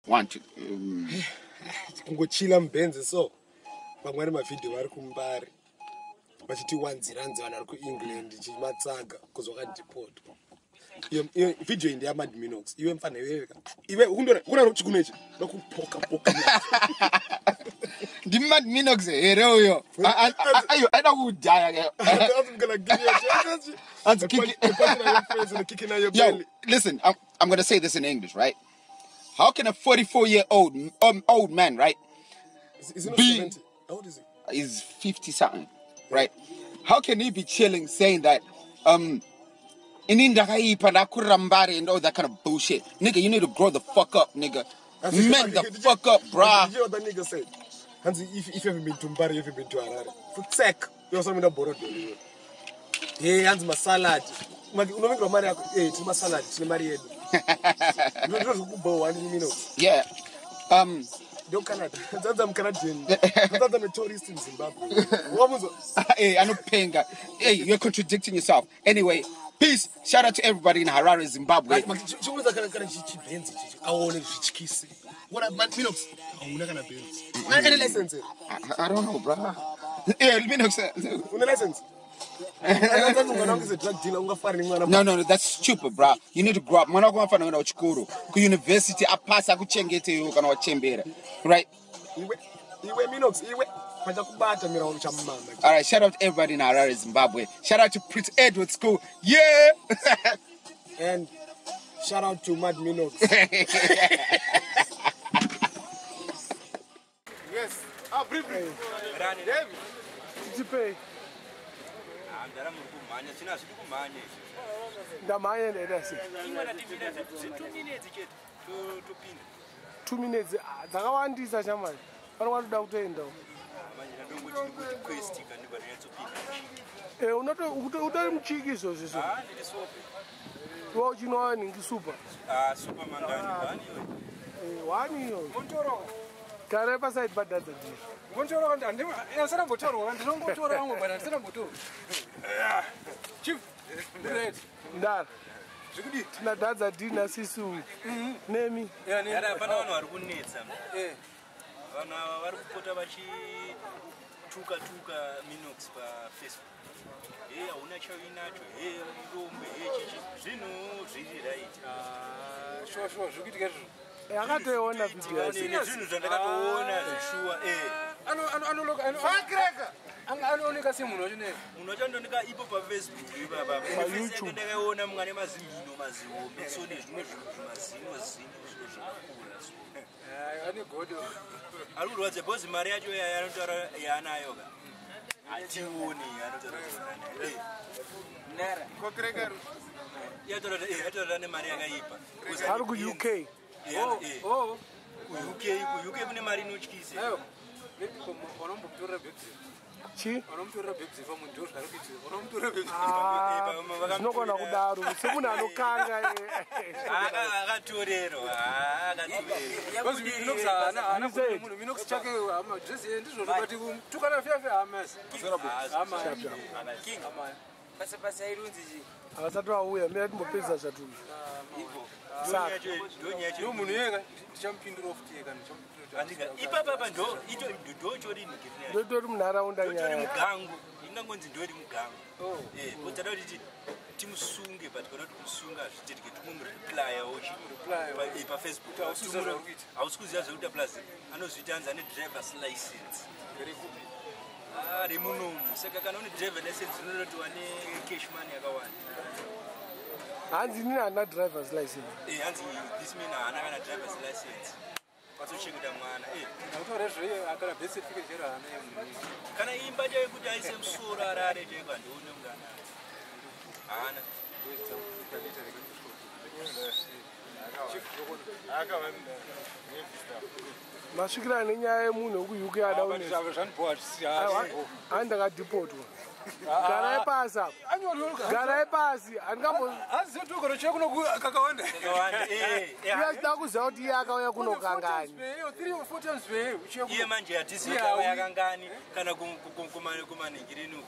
One, two. Kungochila mubhenzi so vamwe vari mavhidhiyo vari kuMbare vachiti wanziranzi vanhu vari kuEngland chimatsaga kuzi wakadhipotwa. Iyo vhidhiyo iyi ndeyaMad Minox. Iwe mfana iwewe iwe ukundona chikuno ichi ndokupoka poka. NdiMad Minox here uyo? Ayo aida kudhaya. I'm gonna give you a chance. Hanzi A punch in your face and a kick in your Yo, belly. Listen, I'm gonna say this in English, right? How can a 44-year-old old man, right? Is he not 70? How old is he? He's 50 something, right? How can he be chilling saying that ini ndakaipa ndakurira Mbare and all that kind of bullshit? Nigga, you need to grow the fuck up, nigga. Man the fuck up, bruh. Did you hear what that nigga said? Hanzi, if you haven't been to Mbare, you haven't been to Harare. Futsek. You're something that borrowed you. Hey, hanzi masalad. Unovingira mari yako. Hey, tine masalad, tine mari yedu. Ndino zvikubowa ni Minox. Yeah. Ndo Canada. Hanzi I'm Canadian. Hanzi I'm a tourist in Zimbabwe. Wamunzo. Hey, anopenga. Hey, you're contradicting yourself. Anyway, peace. Shout out to everybody in Harare, Zimbabwe. Chiunza kana chibenzi chichi. Aone zvityisi. What up, Mad Minox? Hauna kana benzi. Ane license here? I don't know, bro. Yeah, Minox. Une license? Hanzi mwana wangu is a drug dealer, ungafari nemwana. No, that's stupid, bro. You need to grow up. Mwana wako anofanira kuenda kuchikoro, kuuniversity, apasa akuchengete iwe kana wachembera. Right? Iwe Minox, iwe. Pachakubata mira uchamama. All right, shout out to everybody in Harare, Zimbabwe. Shout out to Prince Edward School. Yeah! And shout out to Mad Minox. Yes. Ah, brief, brief. David. Tipe. Ndara muri kumhanya, zvino hazvidi kumhanya izvi. Ndamhanya ndaita sei? Ingwana tipinda 2 minutes chete topinda. 2 minutes dzakawandisa shamani. Pano watoda kutoendawo. Manje ndandongoti ndikuti quest kandibva ndinyatsopinda. Eh, utori muchiki izvozvo izvo. Ah, ndiri sope. Iwe uchinwa nhingi super. Ah, super mangani bani iwe. Eh, wani iyoyo. Montoro. Garai paside padadza diri. Montoro andisana mbotorwa, ndinongotora vamwe but handisana mbotorwa. Chief, right. Ndara. Zvikudi. Tina dhadza diri nasisu. Nemi. Yeah, ne. Ndara hapana vanhu vari kunetsa. Eh. Vanhu ava vari kupota vachituka tuka Minox paFacebook. He, hauna chauinacho, he, irombe, he, chichi. Zvinhu zviri right. Ah, sure, zvikuitika izvozvo. Eh, akatoiona video yacho. Nezvinhu zvandakatoona zvishuwa, eh. Ano ano anoloka ano. Anooneka semunhu wacho ne. Munhu wacho andooneka ipo paFacebook ipapa. PaYouTube. Ndakaiona mumwe ane mazimhino mazihombe so nezvimwe zvinhu zvimazino zino zviro zvakakura so. Ah, ane godo. Ari kurwadza because mari yacho yaanotaura yaanayo ka hationi yaanotaura kuti yaanayo. Yatotaura nemari yakaipa. Ari kuUK. Oh. KuUK, kuUK kune mari inotyisa. Ayo. Maybe vanombomutorera bebzi. Chi? Vanomutorera bebzi pamwe ndo zvari kuitika. Vanomutorera bebzi. Ah, zvinogona kudaro semunhu anokanga eh. Akatorerwa, akatorerwa. Because Minox haana He said. munhu Minox chake hama dress ndizvozvo but tukana fiya fiya hamas. Hama. Hama. Pasa pasa irunzi chi. Havasati vauya, mira timbopedzisa zvaturi. Saka Ndonyaya. Ndo munhu yeka ndichamupindura futi yeka ndichamupindura. Ipapapa ndo chorini. Ndotori munharaunda Ndotori nyaya. mugango, ingangonzi ndori mugango. Oh. Potada kuti timusunge, but kana kuti kumusunga hazvititike, timureplyawo Reply. paFacebook. Kuti hausi kuziva zvauri kuita. Hausi kuziva zvekuita, plus anozviita anzi ane driver's license. Rekupi? Ah, remunomu. Saka kana une driver license unonoti wane cash money yakawanda. Hanzi inini handina drivers license. Hanzi this man haana kana driver's license, kwatsochengeta mwana. Ndakutaura izvo kana birth certificate chero haana yemunhu. Kana imba chaiyo kuti aise musoro arare chaiko handione kunge anayo, haana. Boys dzangu ndakaita rega ndisvike. Chief ndokona. Masvikirana nenyaya yemunhu wekuUK ada unetsa. Zvanibhowa. Hani ndakadhipotwa. Garai pasi apa, garai pasi, handingambo. Azotogoro chekuno kakawanda. Kakawanda, eh. Iye achida kuziva kuti iye akauya kuno kangani. Three or four times per uchiya Iye manje hatizivi Iye kuti hauyi. auya kangani kana kumanhingirinu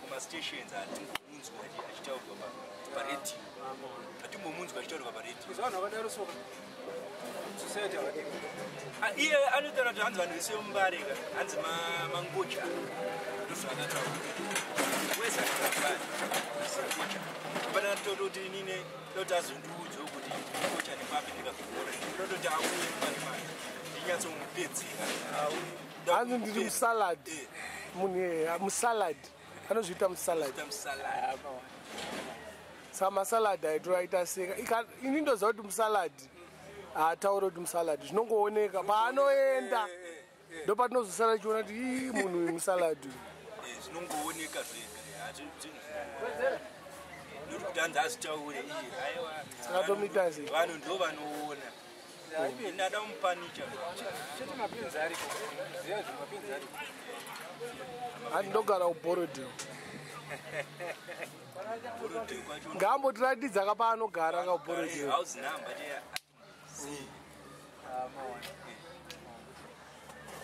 kumastations hatimbomunzwa achitaurwa paredhiyo, hatimbomunzwa achitaurwa paredhiyo. Vanhu vakadaro soka. Society havadi. Iye anotaura kuti hanzi vanhu vese vemubareka hanzi mangocha, ndozvaakataura. Wese anotambari ngocha, pana tototi inine doti azondiudzewo kuti ngocha nepapi, ndikazoona ndinototi auye mari mari ndinyatsomupedzera. Hanzi ndiri musalad, munhu iyeye musalad, anozviita musalad. Musalad. Saka masalad aitoaita seka. Ini ndoziva kuti musalad haatauri kuti musalad, zvinongooneka paanoenda, ndopatinozosara tichiona kuti ii, munhu uyu musalad uyu. Zvinongooneka zvega, zvinhu noti kuti hanzi azvitaure iye, aiwa. Saka tomuita sei? Vanhu ndo vanoona, ini ada mupanicha. Chete mapenzi ariko, ziva zvo mapenzi ariko. Handi ndogara kuBorrowdale. Borrowdale kwacho. Ngaambotiratidza ka paanogara ka kuBorrowdale. House number cheya.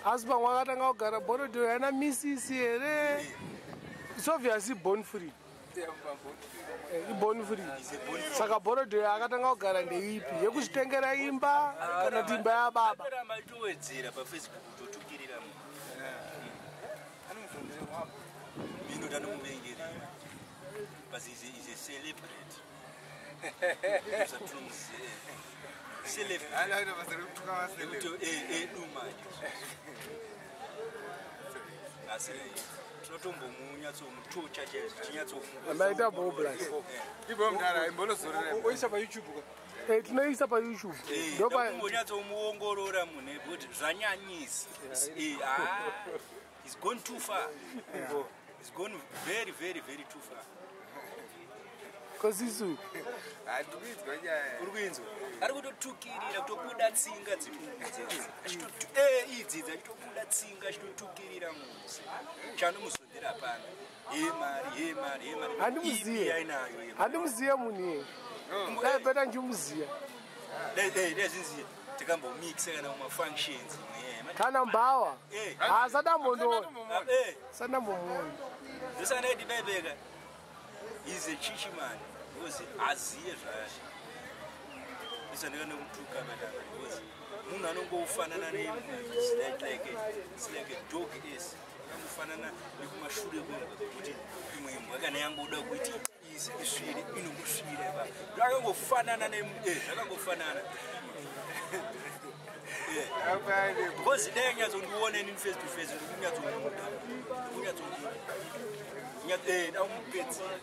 Asi pamwe akatanga kugara Borrowdale yana misisi here? It's obvious iborn free. Iborn free. Saka Borrowdale akatanga kugara ndeipi? Yekuzvitengera imba kana kuti imba yababa? Anoramba achitowedzera paFacebook, kutotukirira munhu. Mino tanomuvengerera, but is a celebrity, zvatinomuziva, celebrity edu manje, asi tinotombomunyatsomutocha chaizvo, tinyatsomu Maita boblas. Oisa paYouTube ka. Tinoisa paYouTube. Ndopa. Ndonyatsomuongorora munhu kuti zvanyanyisa. Ah, he's gone too far. He's gone very, very, very too far. Kosisu. Uri kuinzwa, ari kutotukirira, kutobuda tsinga idzidzi, achitobuda tsinga, achitotukirira munhu. Chanomuzondera pano ye mari, ye mari, ye mari. Handimuziye. Ipi yainayo ye mari? Handimuziye munhu iye, dai peta ndichimuziya. Dai zinzi tikambomixa kana mumafunctions. Kana mbawa. Hasadambondoona. Eh. Sadambomuona. Ndosaka bebeka is a chichi man, because aziye zvazvo isandika nekutuka kadaka, because munhu anongofanana nembwa. It's like a dog is akangofanana nekumashure kwembwa, kuti imwe imbwa kana yangoda kuti ize isvire, inongosvira ipapo. Zvakangofanana, zvakangofanana, because dai anyatsondiona inini face to face, ndikunyatsomuda, ndikunyatsomuda, daumupedzera,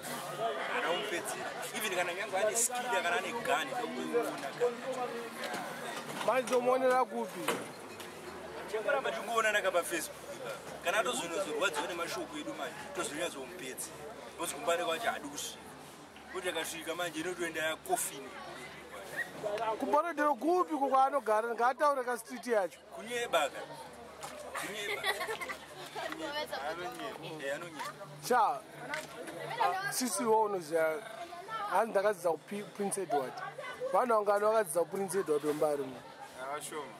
adaumupedzera, even kana nyange ane skida kana ane gani, dakutoiona. Manje tomuonera kupi? Chekuramba tingoonana paFacebook ipapo, kana atozonozorwadziwa nemashoko edu manje, tozonyatsomupedzera, because kumbare kwacho hadi kusvika, kuti akasvika manje inotoenda yakofini. KuBorrowdale kupi kokwaanogara? Ngaataure kastreet yacho. Kunyebaka, kunyeba. Anonyeba. Cha sisi wo unoziva, hanzi ndakadzidza kuPrince Edward. Vanhu vangani vakadzidza kuPrince Edward wembari mu? Vashoma.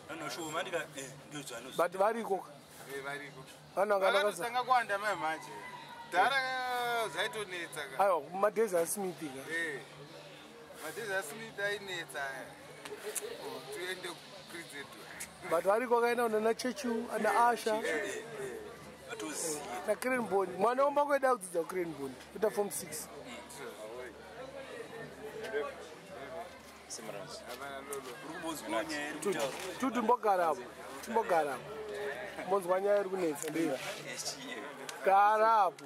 Anoshoma ndika ndodzvanoziva. But variko? Variko. Vanhu vangani vakadzidza? Vakatotanga kuwanda mai manje, dhara zvaitonetsa ka. Aiwa, madhezi aSmith ka. Madhezi aSmith ainetsa aya, tuende kuPrince Edward. But variko vakaenda kunana Churchill, ana Asha. Atoziva. NaCranborne. Mwana womba kueda kudzidza kuCranborne, kuita form 6. Hapana lolo. Uri kumbonzwa nyaya iri kutaura? Tuti mbogarapo, timbogarapo, mbonzwa nyaya iri kunetsa ndei. Garapo,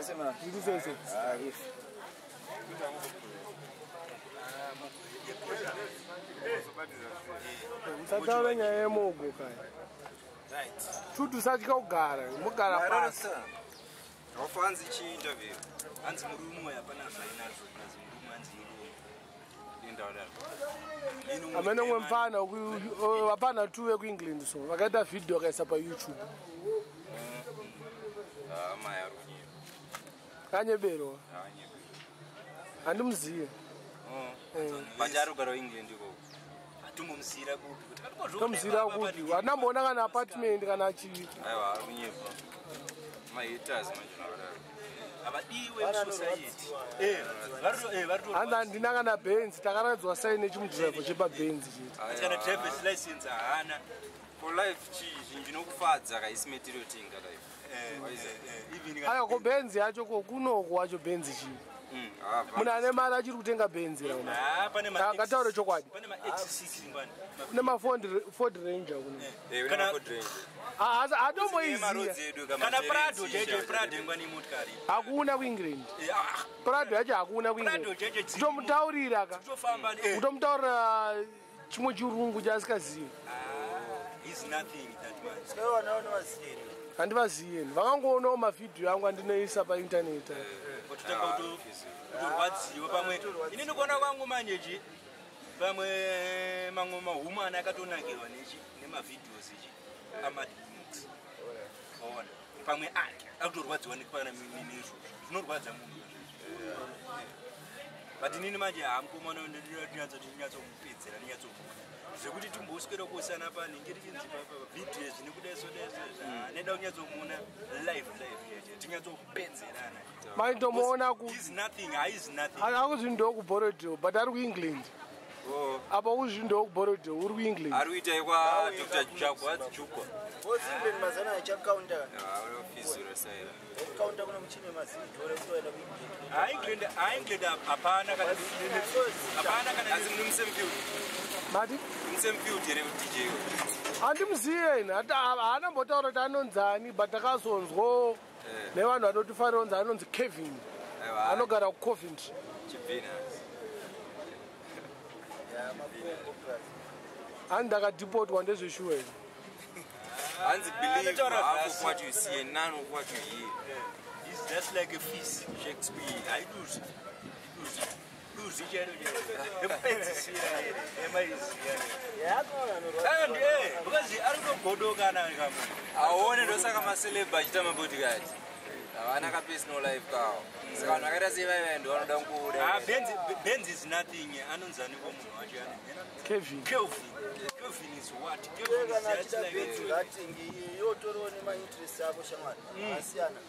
zviri sei sei? Musataura nyaya yemogo kaya. Tuti usatya kugara, mugara pasi. Wafanzi chiinterview. Hanzi murume hapana zvainazvo, hanzi murume, hanzi irume. Indaudaro. Amene umwe mfana vapana tu vekuEngland, so vakaita vhidhiyo vakaisa paYouTube. Mai ari kunyepa. Kanyeberwa. Anyepa. Handimuziye. But ari kugara kuEngland ikoko. Hatimbomusiyira kupi kuti Tomusiyira kupi? Handamboona kana apartment kana chii. Aiwa, ari kunyepa, mahaters manje nakadaro. Havadiwe musociety. Vari Hanzi handina kana bhenzi, takaradzwa saine chimudhiraivho chepabhenzi chete. Asi kana driver's license haana. For life chii zvinhu chinokufadza kaisi material thing ka life. Even kana Aiwa, ko bhenzi yacho, ko kunoku wacho bhenzi chii? Munhu ane mari achiri kutenga bhenzi rauna? Ah, pane ma Ngataure chokwadi. Pane ma X6 ngwani. Kune maFord Ranger kuno. Kana Hatomboiziya. Kana Prado checho, Prado ngwani motikari. Hakuna kuEngland. Ah, Prado yacho hakuna Prado kuEngland. checho dzirimo. Kutomutaurira ka, Kutofamba kutomutaurira chimwe chirungu chaasikazivi. He's nothing, that man. Handivaziyeni, vakangoonawo mavhidhiyo angu andinoisa paintaneti. Kutotanga kutorwadziwa pamwe. Inini kuona kwangu manje chi pamwe mamwe mahumana akatonakirwa nechi nemavideos ichi aMadminox. Waona pamwe ake akutorwadziwa nekupana neizvozvo zvinorwadza munhu. But inini manje hamukomana, ndinyatsomupedzera, ndinyatsomuna zvekuti timboswera kuosana panhingi richinzi vhidhiyo zvine kudai so dai so neda kunyatsomuna live live chete tinyatsopedzerana. Maindomuona ku He's nothing, haizi nothing. Akuzvi ndokuBorrowdale, but ari kuEngland. Apa uzvi ndokuBorrowdale, uri kuEngland. Ari kuita ikwa Dr Jagwa Jugwa. England mazana achakaunda. Ofisiro saira. Kaunda kuna muchini wemazidhore kutoenda kuEngland. England, England hapana kana, hapana kana. Asi muri musemfield? Mati? Musemfield here DJ? Handimuziye ini, haana mbotaura kuti anonzani, but takazonzwo nevanhu vanotifarira kunzi anonzi Kevin, anogara kuCoventry. Chibvina. Hanzi ndakadhipotwa, ndezveshuwa ini. Hanzi believe Anotaura half of zvasi. what you see and none of what you hear. He's just like a fish. Shakespeare. Haiduzi duzi duzi chairo chairo ekupedzisira here emaiziya and because ari kutogodokana kamwe. Aone, ndosaka maceleb achiita mabodyguard, havana kapersonal life kawo, saka vanhu vakaita seivaiva ndo vanoda Ah, kungoda. Benz is nothing. Anonzaniko munhu wacho? Kevin. Kelvin. Kelvin is what? Kelvin Kana is just achida like benzi ngaatenge, yotoriwo nemainterest ako shamwari akasiyana.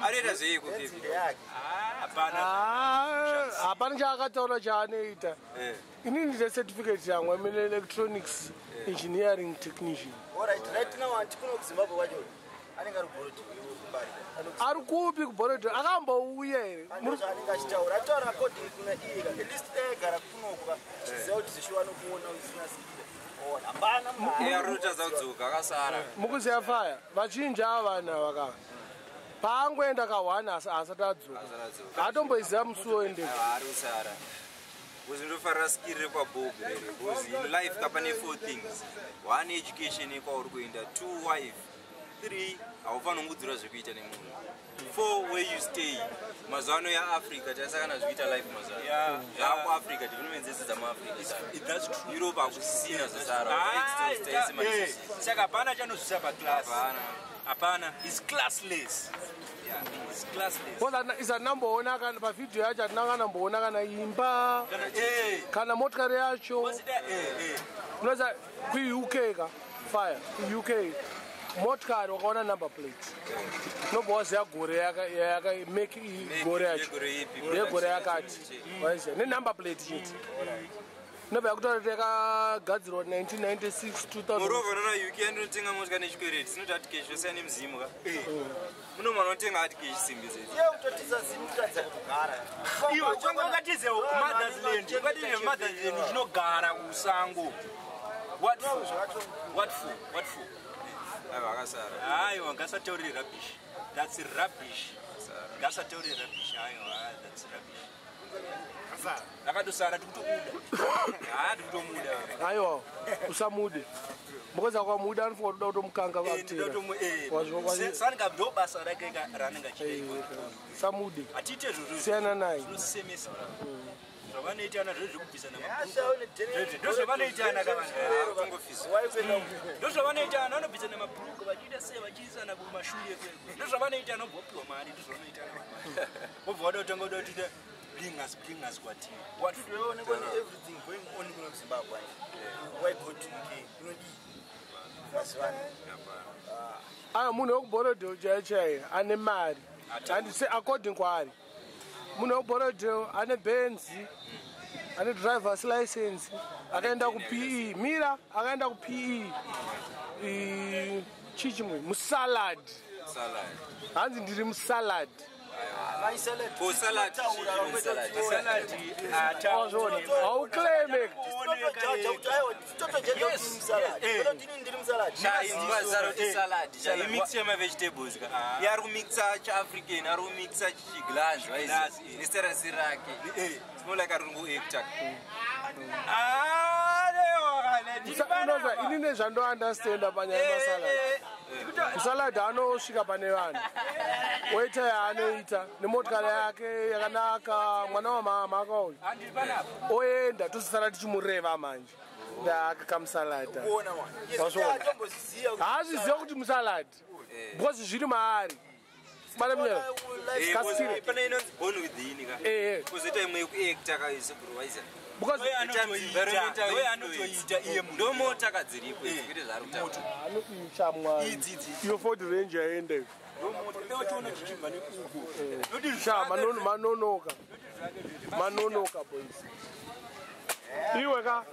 Anoita zveiko Benzi Kevin? ndeyake. Hapana. Ah, hapana chaakataura chaanoita. Inini ndine certificate yangu, I'm an electronics engineering technician. Alright, right now anti kuno kuZimbabwe kwacho anenge ari kuBorrowdale, kuMbare. Ari kupi kuBorrowdale? Akambouya here? Anenge achitaura, ataura according kuna iye ka. At least dai agara kunoko ka, chiziva kuti zvishuwa anokuona usina sikira. Ona, hapana munhu. Iye arikutadza kudzoka, akasara. Mukuziya faya vachinji ava, vanhu ava ka, paangoenda ka1 asati adzoka. Asati adzoka. Hatomboiziva musi woendeka. Aiwa, ari kusara because ndofarira skill rekwaBob rere, because in life ka pane four things: one, education yekwauri kuenda; two, wife; three, haufaniri kungudzirwa zvekuita nemunhu; four, where you stay. Mazuva ano yaAfrica taisakana zvikuita life mazuva ano. ZvaakuAfrica, development dzese dzamuAfrica. That's true. Europe hakusisina zvasara. Ah, saka hapana chanozvisa paclass. Hapana. Hapana, is classless. Yeah, is classless. Isati kana pavhidhiyo yacho hatina kanamboona kana imba Kana kana motikari yacho. Wasita Unoza kuUK ka fire, kuUK motikari wakaona number plate unobva waziva gore yaka make gore yacho. Yegore ipi? Yegore yakati, waiziva nenumber plate chete, inobva yakutaura kuti yakagadzirwa 1996, 2000. Moreover, nona UK andinotenga motika nechikwereti, sinoti hard cash, zvosiyana nemuzimu ka, muno munhu anotenga hard cash simbi dzedu. Iye kutotiza zimu kutadza kugara. Iwe kwanga ukatize motherland, ukatize motherland, uchinogara kusango. What for? What for? What for? Aiwa, akasara. Aiwa, ngasataurire rubbish. That's rubbish. Ngasataurire rubbish. Aiwa, that's rubbish. Akatosara, tikutomuda, ha, tikutomuda. Aiwa, usamude, because akamuda anofunga kuda kutomukanga vakutera. Sanika ndo basa rake raanenge achiita ikoko. Samude. Hatiite izvozvo. Siyana naye. Zvinosemesa zvavanoitana zvo zvekubvisa. Yashaone. Ndozvavanoitana ka vanhu. Waikuenda. Ndozvavanoitana, vanobvisa namabhuruku vachiita sei, vachiisana kumashure kwekwe. Ndozvavanoitana, vobva vapiwa mari. Ndozvavanoitana, vobva vada kutanga kuda kutoita blingas blingas kwatiri. What for? Unoonekwa everything going on kuno kuZimbabwe. Why go to UK? Unodii mazuva ano? Aya, munhu wekuBorrowdale chaiyo chaiyo ane mari. Handise according kwaari munhu wekuBorrowdale ane Benzi, ane drivers license, akaenda kuPE, mira, akaenda kuPE, chii chimwe, musalad. Salad. Hanzi ndiri musalad. Ko salad? Salad. Wazviona, hauclaime. Salad imix yemavegetables ka. Iye ari kumixa chiAfrican, ari kumixa chiglanz Glass, eh. neserasi rake. It's more like ari kungoacta. Unozwa, ini nezvandounderstanda panyaya yemasalad, musalad anosvika pane vanhu oita yaanoita nemotikari yake yakanaka, mwana wamama akauya, oenda, tozosara tichimureva manje ndakakamusalada. Haazviziva kuti musalad because zviri maari, bata munyaya. Kasiri. Pane inonzi born within ka. Kuzoita imwe yekuacta ka, isupervisor. Because anotoita iye munhu. Ndomota ka dziripo idzi, kwete zvaari kutaura. Anoichamwani iyo Ford Ranger yaenda iyo. Ndotoona chichibva nekuko. Sha, manonoka, manonoka boys. Iwe ka,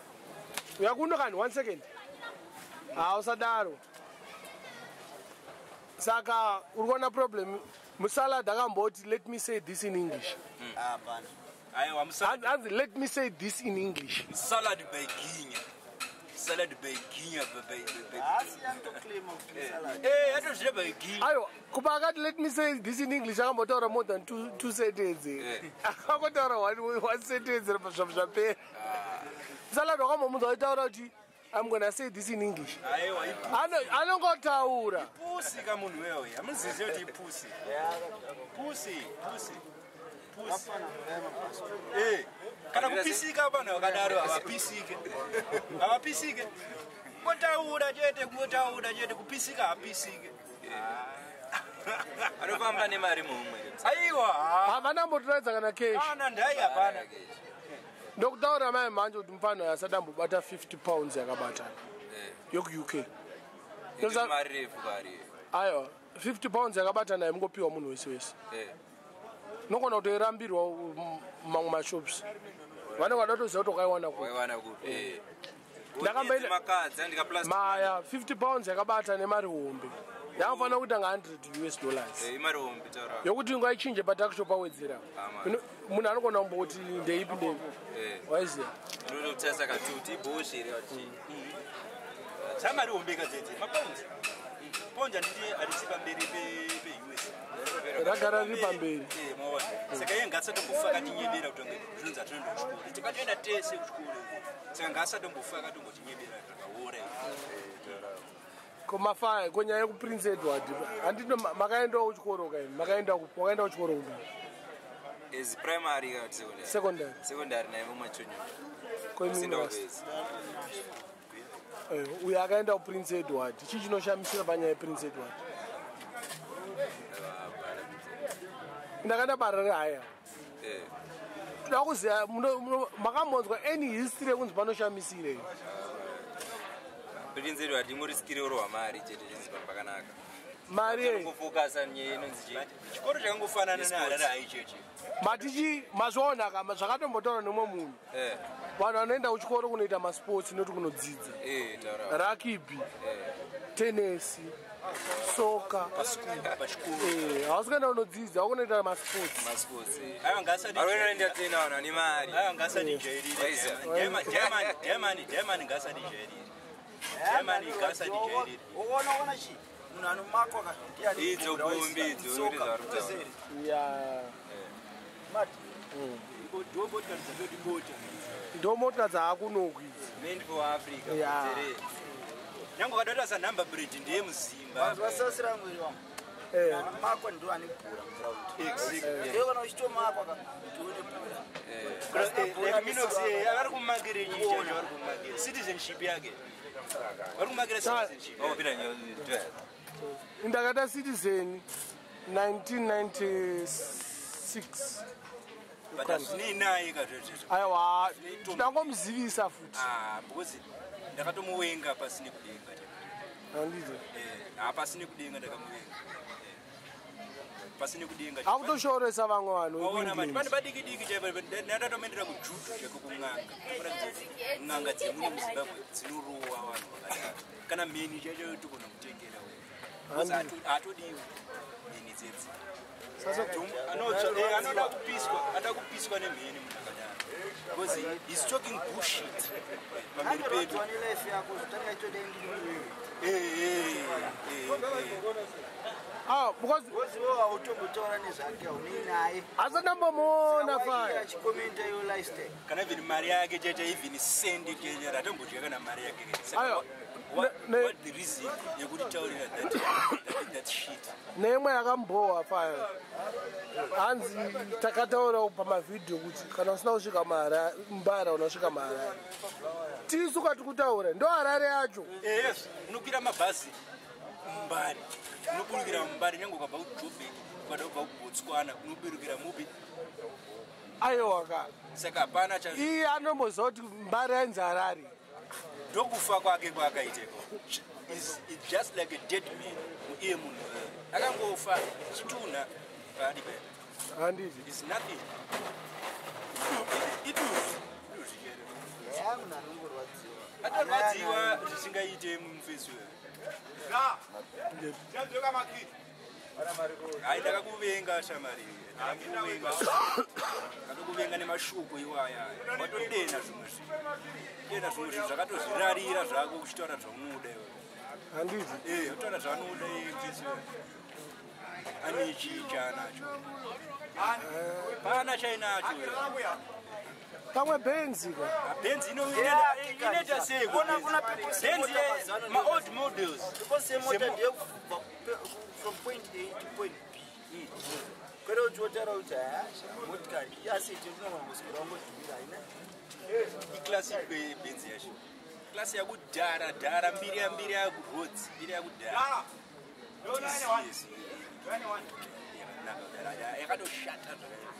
uyakuno kani, one second, ha, usadaro. Saka uri kuona problem, musalad akamboti, "Let me say this in English." Aiwa. Hanzi, "Let me say this in English." Salad by ginya, salad by ginya. Atozvida by ginya. Aiwa, kupa akati, "Let me say this in English," akambotaura more than two sentence, akangotaura one sentence zvapera. Musalad wakambomunzwa achitaura kuti, "I'm gonna say this in English"? Aiwa. Anongotaura. Ipusi ka munhu wewe, hamuzizivi kuti ipusi, pusi, pusi, pusi. Kana kupisika, vanhu vakadaro havapisike, havapisike. Kungotaura chete, kungotaura chete, kupisika hapisike. Anofamba nemari mumwe. Aiwa. Havana mbotoratidza kana cash. Ana ndai, hapana. Ndokutaura mai manje kuti mufano asati ambobata £50 yakabatana yokuUK. Mari refu kari. Aiwa, £50 yakabatana imungopiwa munhu wese wese. Nogona kutoirambirwa mamwe mashops, vanenge vada kutoziva kuti wakaiwana kupi. Waiwana kupi? Ndakamboenda Makadzi andika. Maya £50 yakabata nemari hombe yakafanira kuita nga US$100. Imari hombe, taura. Yokuti ungaichinje patuckshop awedzera. Ah, Munhu anogona kumboti ndeipi, ndeipi, waiziya. Unototarisa katuti ibhoshi here wachi. Chamari hombe kadzedze mapounds, pound handiti harisi pamberi peUS? Ragara riri pamberi. Maona, saka iye ngasatombofa akatinyebera kuti ange zvinonzi hatinoenda kuchikoro, tikatoenda tese kuchikoro uko. Saka ngasatombofa akatombotinyebera zvakaora. Komafaya konyaya yekuPrince Edward, handiti makaendawo kuchikoro kaini? Makaenda kupi? Wakaenda kuchikoro kupi? As primary kana kuti secondary? Secondary. Secondary naye mumachonyo. Koimimi? Uyo akaenda kuPrince Edward, chii chinoshamisira panyaya yePrince Edward? Ndakaenda barare haya. Toda kuziva, makambonzwa any history yekunzi panoshamisire? Prince Edward ingori skiri rohwa mari chete, chinzi pakanaka. Mari yei? Ngofocasa nyaya inonzi chii? Chikoro chakangofanana Yesports. neHarare haicheche. Matichi mazviona ka, zvakatombotaura nemumwe munhu, vanhu vanoenda kuchikoro kunoita masports noti kunodzidza. Taura. Rugby, tenesi, soccer. Pachikoro. Hausi kuenda kunodzidza, wakunoita masports. Masports. Aiwa, ngasati. Arikuenda tena vanhu vane mari. Aiwa, ngasatijairire. Waiziya. Germany, Germany ngasatijairire, Germany ngasatijairire. Uona chi munhu anomakwa ka. Idzo kombi idzo, uri zvaari kutaura. Ya. Ndobotikarizatoti bota. Ndo mota dzaakunoku idzi. Meant for Africa. Yeah. Kutere. Nyange ukadota number plate ndeyemuzimba. Vasasira mwiri wangu. Anomakwa ndo ane bhora muground. Exactly. Iwe kana uchitomakwa ka, ndione bhora. Like Minox, vari kumakira chichacho, vari kumakira citizenship yake, vari kumakira citizenship. Oh, pinda nyaya. Ndakaita citizen 1996. But hazvinei naye kazvezvezvo. Aiwa, ndangomuzivisa futi. Ah, because ndakatomuwenga pasine kudenga. Handiti? Hapasine kudenga, ndakamuwenga. Pasi nekudenga. Akutoshoresa vamwe vanhu Waona manje pane vekuEngland. padiki diki chaipo ndatomenera kujudu chaiko kun'anga. N'anga dzemuno muZimbabwe dzinorowa vanhu vakadaro. Kana mheni chaicho togona kutengera we. Because hatodiwi mheni dzedzi. Anoda kupiswa, anoda kupiswa nemheni munhu akadaro. Because he's talking bullshit pamberi pedu. Anorwadziwa nelife yako zvotanga itodai ndiri Eh, eh, eh, eh. Ah, because because iwe hautombotaura nezvake haunei naye asati ndambomuona Saka faya. achikomenta iyo lifestyle. Kana even mari yake chaicho, even sendi chaicho ratombodya kana mari yake. Saka Aiwa, what the reason yekutitaurira that shit? Neimwe yakambohwa faya, hanzi takataura pamavhidhiyo kuti kana usina kusvika Mbare unosvika muHarare. Tisu kwati kutaura ndo Harare yacho. Yes, unokwira mabhazi muMbare, unoburukira muMbare. Nyange ukabva kuJobek, ukada kubva kuBotswana, unoburukira mupi? Aiwa ka. Saka hapana cha. Iye anomboziva kuti Mbare yainzi Harare. Ndokufa kwake kwaakaiteko is it's just like a dead man. Iye munhu akangofa chitunha paadi paya. Handiti. Is nothing. Iduzi iduzi chero. Ya, munhu anongorwadziwa. Atorwadziwa zvisingaite mumufesi weyo. Hai, ndakakuvenga shamari, ndakakuvenga, ndakakuvenga nemashoko iwaya. Watodena zvimwe zvinhu, dena zvimwe zvinhu zvakatozvirarira zvako uchitaura zvaunoda iwe. Handiti. Eh, utaura zvaunoda iwe mufesi weyo. Ane chii chaanacho? Pana chainacho. Pamwe Benzi ka. Benzi inoita sei? Kuna- kuna people Benzi semota mazuva ano. maold models. Because semota ndeyekubva from point A to point B, kwete kuti wotaura kuti hasha motikari iaseti unogona kuswera wangodhumira haina. Iclassic Benzi yacho, klasi yakudhara dhara, mbiri yambiri yakuroads, mbiri yakudhara yakanaka, yakatoshata zvakaipa.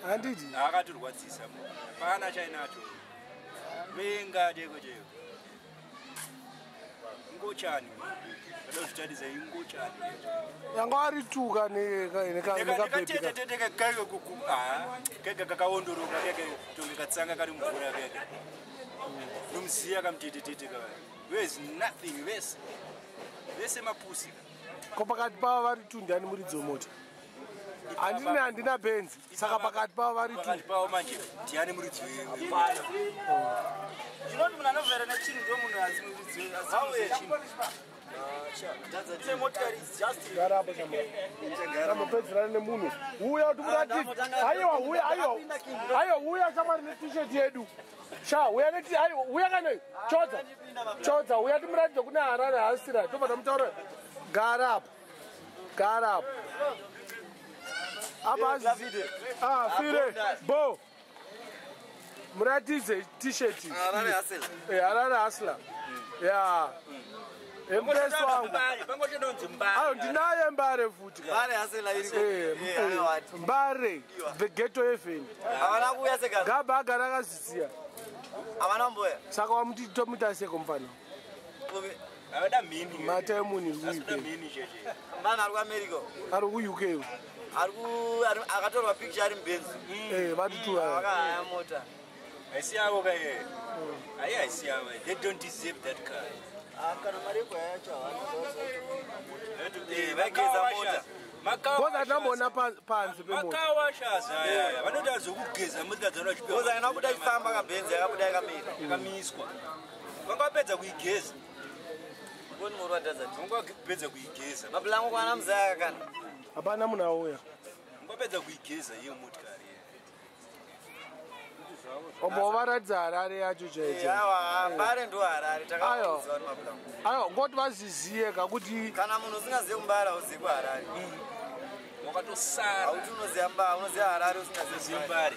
Handiti. Akatorwadzisa munhu, pana chainacho. Venga cheko cheko, ingochani adozvitarisa, ingochani. Yanga arituka nekabhebhi. Kega kakaondoroka keke tonge katsanga kari mvura keke nomuziya kamutetetete kava. Where's nothing, vese vese mapusi. Ko pakati pavo vari tu ndiani muridzi wemota? Handini, handina Benzi, saka pakati pavo vari tu. Pakati pavo manje ndiani muridzi? Chinoti munhu anovhera nechinhu ndo munhu azimuridzi. Motikari is just Gara apo shamwari, tambopedzerana nemunhu uya kuti muratidze. Aiwa, uya, aiwa, aiwa, uya shamwari neT-shirt yedu sha, uya neti, aiwa, uya kana chodza chodza, uya timuratidze kune Harare hasira. Tobva tamutaura. Gara apo, gara apo apa. Ah, fire bo muratidze T-shirt. Harare Hustler. Eh, Harare Hustler ya empress wangu. Pangochodonzi Mbare. Ayo, ndinaye Mbare futi ka. Mbare Hustler iriko. Eh, Eh, aiwa. Mbare the ghetto heaven. Havana kuuya seka. Gaba agara akaziziya. Havana mboya. Saka wamuti tomuita seko mufana. Avada mhini. Mata emunhu. Asikuda iri kuUK. mhini cheche. Mana ari kuAmerica. Ari kuUK. Ari ku akatorwa picture ari muBenzi. Eh, vati tu. Vakahaya mota. Haisi yavo ka iye. Hai, haisi yavo. They don't deserve that car. Ah, kana mari yegwaya yacho havana. Eh, Vageza mota. Because atamboona panze pemota. Makawashas ayaya vanoita zvokugeza motika dzano. Because haina kubuda ichifamba kaBenzi, yakabuda yakamira. Yakamiswa, vanga vapedza kuigeza. Ngoni muri wadhaza. Vanga vapedza kuigeza. Mapulango kwana muzaya kana. Hapana munhu auya. Vanga vapedza kuigeza iyo motikari. Ombovaratidza Harare yacho chaicho. Aiwa, Mbare ndo Harare Aiwa. takaudza kuti mapulango. Aiwa, ngoti vaziziye kakuti Kana munhu usingazivi kuMbare hauzivi kuHarare. Wakatosara. Hauti unoziva Mbare, unoziva Harare usingazivi Mbare. Zimbare.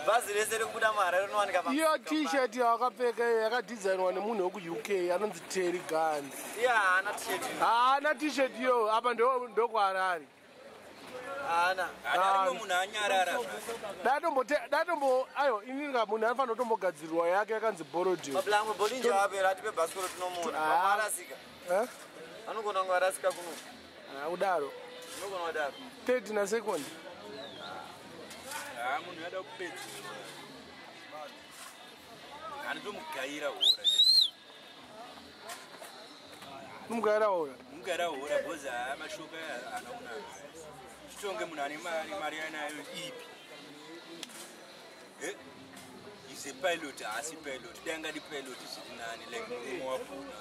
Bhazi rese rekubuda muHarare rinowanika pa. Iyo T-shirt yawakapfeka iyo yakadhizainwa nemunhu wekuUK anonzi Terry Gans. Iye haana T-shirt. Haana T-shirt iyo apa, ndokuHarare. Haana. Hadarimo munhu anyarara. Datombo ayo ininga munhu anofanira kutombogadzirwa yake yakanzi Borodil. Mapulango bolinjo apera atipe bhasikoro tinomuona. Ah. Vamwe arasika. Eh? Anogona kunge arasika kuno. Kudaro. Unogona kudaro. Third na second. Ha, munhu ada kupedza. Anotomugaira hora. Mugaira hora. Mugaira hora because haa mashoko aya haana kunaka. Chitonge munhu ane mari, mari anayo ipi? Eh? Is a pilot, haasi pilot. Dai angadi pilot zviri nani like murume wabhuna.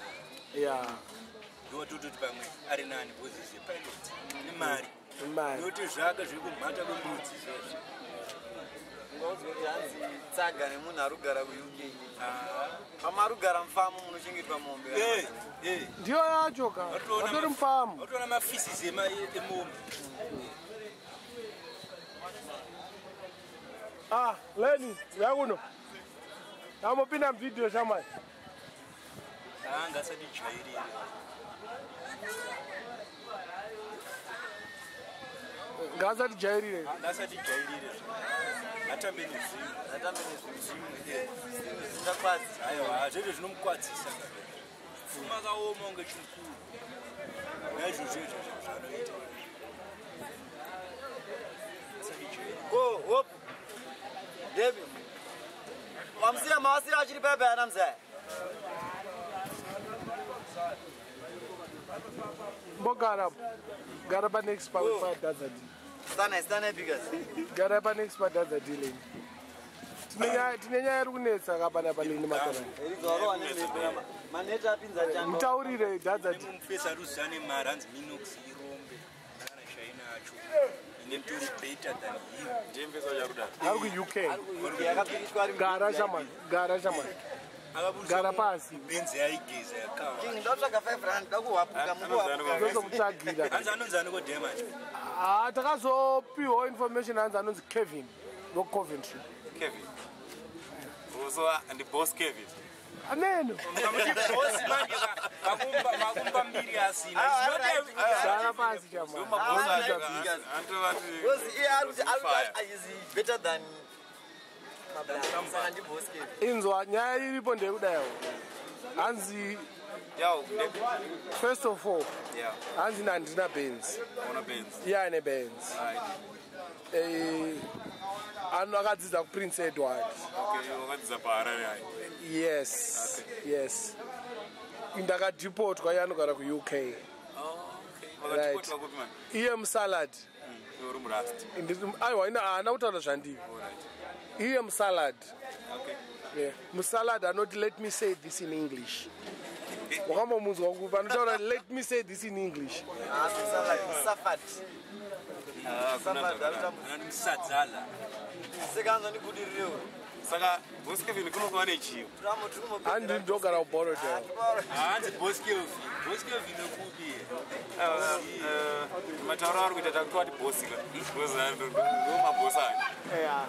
Yeah. Ndowatototi pamwe ari nani because is a pilot. Ane mari. Mari. Noti zvake zvekumhata kwembudzi zvezvo. Ungaudzwa kuti hanzi tsaga nemunhu ari kugara kuUK. Pamwe ari kugara mufamu munochengetwa mombe. Ndiyo yacho ka. Vatori mufamu. Vatoona mafisisi emombe. Ah, Leni, uya kuno. Tambopinda muvidhiyo shamwari. Anga asati jairire. Ngaasati jairire. Anga asati jairire. Atambe nezvimwe. Atambe nezvimwe. Zvimwe zvingakwadzisa. Aiwa, zvete zvinomukwadzisa. Pfuma akaoma kunge chimukuru. Naizvozvo izvo zvaanoita. Asati jairire. Go, hope. Debi. Wamusiya mawasira achiri paya paya namzaya. Mbogara. Gara pa next pa pa dazadi. Stana, stana biggers. Gara pa next pa dazadi leni. Tine nyaya iri kunetsa kapana pa leni matarani. Erizarowa nemhepo maneta apinza chando. Mutaurire dazadi. Mufesa ruziva nemari hanzi Minox irombe. Kana shaina acho. Ine tori better than him. Ndiye mufesa wacho ari kudaro. Ari ku UK. Gara shamwari, gara shamwari. Gara pasi. Benzi yaigeza yakawa. King ndotsvaga 5 rand ndakuhwapuka mukuhwapuka. Ndozokutsvagira. Hanzi anonzi ani kodema? Ah, takazopiwa information hanzi anonzi Kevin weCoventry. Kevin. So ndi boss Kevin. Ameno. Mukamuti boss manje makumba mbiri asina. It's not a- Gara pasi shamwari. Because iye ari kuti is better than Mabla. Saka ndi boss Kevin. Inzwa nyaya iripo ndeyekudayo. Hanzi first of all, Yeah. hanzi handina Benz. Ona Benz. Iye ane Benz. Right. Ano akadzidza kuPrince Edward. Okay, wakadzidza paHarare hai. Yes. Yes. Ndakadhipotwa iye anogara kuUK. Oh, okay. Vakadhipotwa kupi mani? Iye musalad. Iwe uri murasti. Aiwa, haana kutaura zvandiri. Alright. Iye musalad. Okay. Yeah. Musalad anoti let me say this in English. Wakambomunzwa kupi anotaura let me say this in English. Ah, salad, safad. Ah, kuna Safad zvakanaka. arikutambudza. Anoti musadzala. Saka anzwa ndibudirirewo. Saka boss Kevin kunongova nechiyo. Turamo tiri kumopedzera. Handi ndogara kuBorrowdale. Hanzi boss Kelvin. Boss Kelvin nekupi? Matauro ari kuita takutovati boss ka. Because ndo maboss ake. Yeah.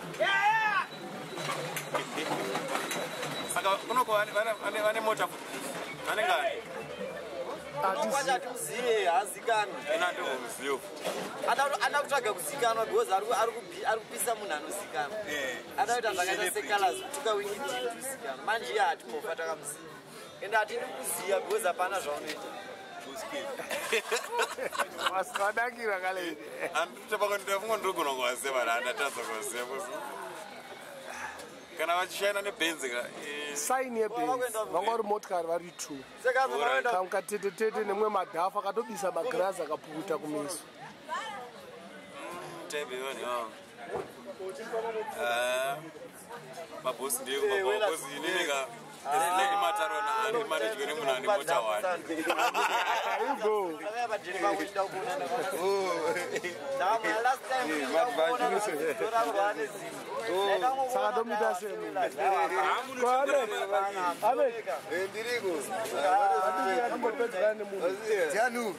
Saka kunoko vane mota vane ngani? Kwacho hatimuziye haazikanwi. Ina ndomuziyo. Ada kutsvaga kuzikanwa because ari kupisa munhu anozikanwa. Ada kuita zvakaita secolors kutuka wiki deep kuzikanwa. Manje iye hatimbofa takamuziva. Ende hatidi kuziya because hapana zvaunoita. Boss Kelvin. Wasadakira kale. Ndafunga ndogona kuvaziva vanhu handatadza kuvaziva. Kana vachishaina nebhenzi ka. Sign yeBenz. Vanga vari motikari vari two. Saka anzwa vanoenda Kamwe katetetete nemwe madhafu akatobisa magirazi akapukuta kumeso. Type yevanhu ivavo. Mabhosi ndiye kumabhosi inini ka. Mataro manejwe nemunhu ane mota one. Igo. Akauya padheni pako uchida kuona ndakaona. Last time ndichida kuona ndorarwa nezino. Saka tomuita sei? Amen. Ndiriko. Atimbopedzana nemunhu. Janu.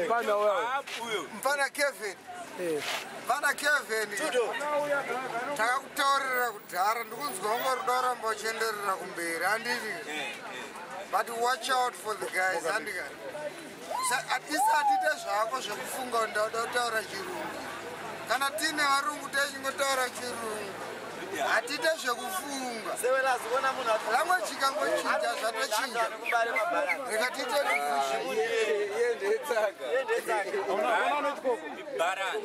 Pana wewe. Mfana Kevin. Eh. Mfana Kevin. Takakutaurira kudhara ndikunzwa unga ruda kuramba uchienderera kumberi handiti. But watch out for the guys handika. Isati ite zvako zvekufunga kuti ndauda kutaura chirungu. Kana tiine varungu techingotaura chirungu. Hatiite zvekufunga. Sewelazi kuona munhu Language ikangochinja zvatochinja. Rega tiite revision. Iye ndetsaga. Iye ndetsaga. Balance.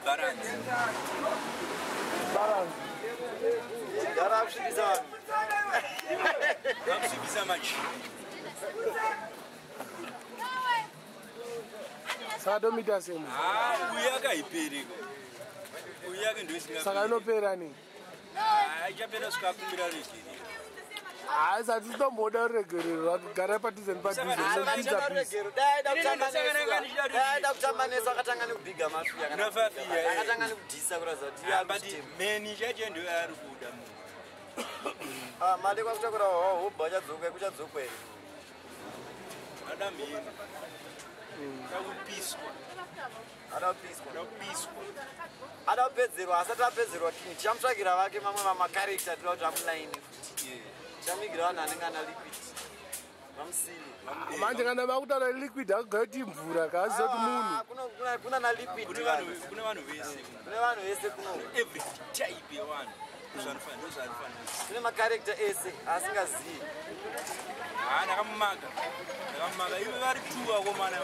Balance. Balance. Gara akusvibisa vanhu. Akusvibisa machi. Saka tomuita sei munhu? Ah, uyu akaipereka. Uyu yake ndoisinga. Saka inopera nei? Ah, ichapera svika akumbira regerero. Hayi sati titomboda ruregerero rwake. Garai padhuze nepadhuze. Munopinza busy. Dai aida kutamba nesu akatanga nekubhiga mafiya kana Mafiya, eh. akatanga nekudhisa kuratidza kuti iye ari But kuchitema. meni chacho ndiyo yaari kuda munhu. Ah, made kwakutakura hobha achadzoka kuchadzokwa here. Ada mheni. Ada kupiswa. Ada kupiswa. Ada kupiswa. Ada kupedzerwa asati apedzerwa king tichamutsvagira vake mamwe mamakarekta toda kuti amulaini futi. Tichamuigira vanhu anenge ana liquid. Vamusili. Manje kana makutaura liquid akugaya kuti imvura kaziva kuti munhu. Kuna na liquid. Kune vanhu kune vanhu vese. Kune vanhu vese kuno. Every type yevanhu. Ndozvanofanira ndozvanofanira. Kune makarekta ese asingazivi. Ah, ndakamumaka. Ndakamumaka. Ivo vari two vakomana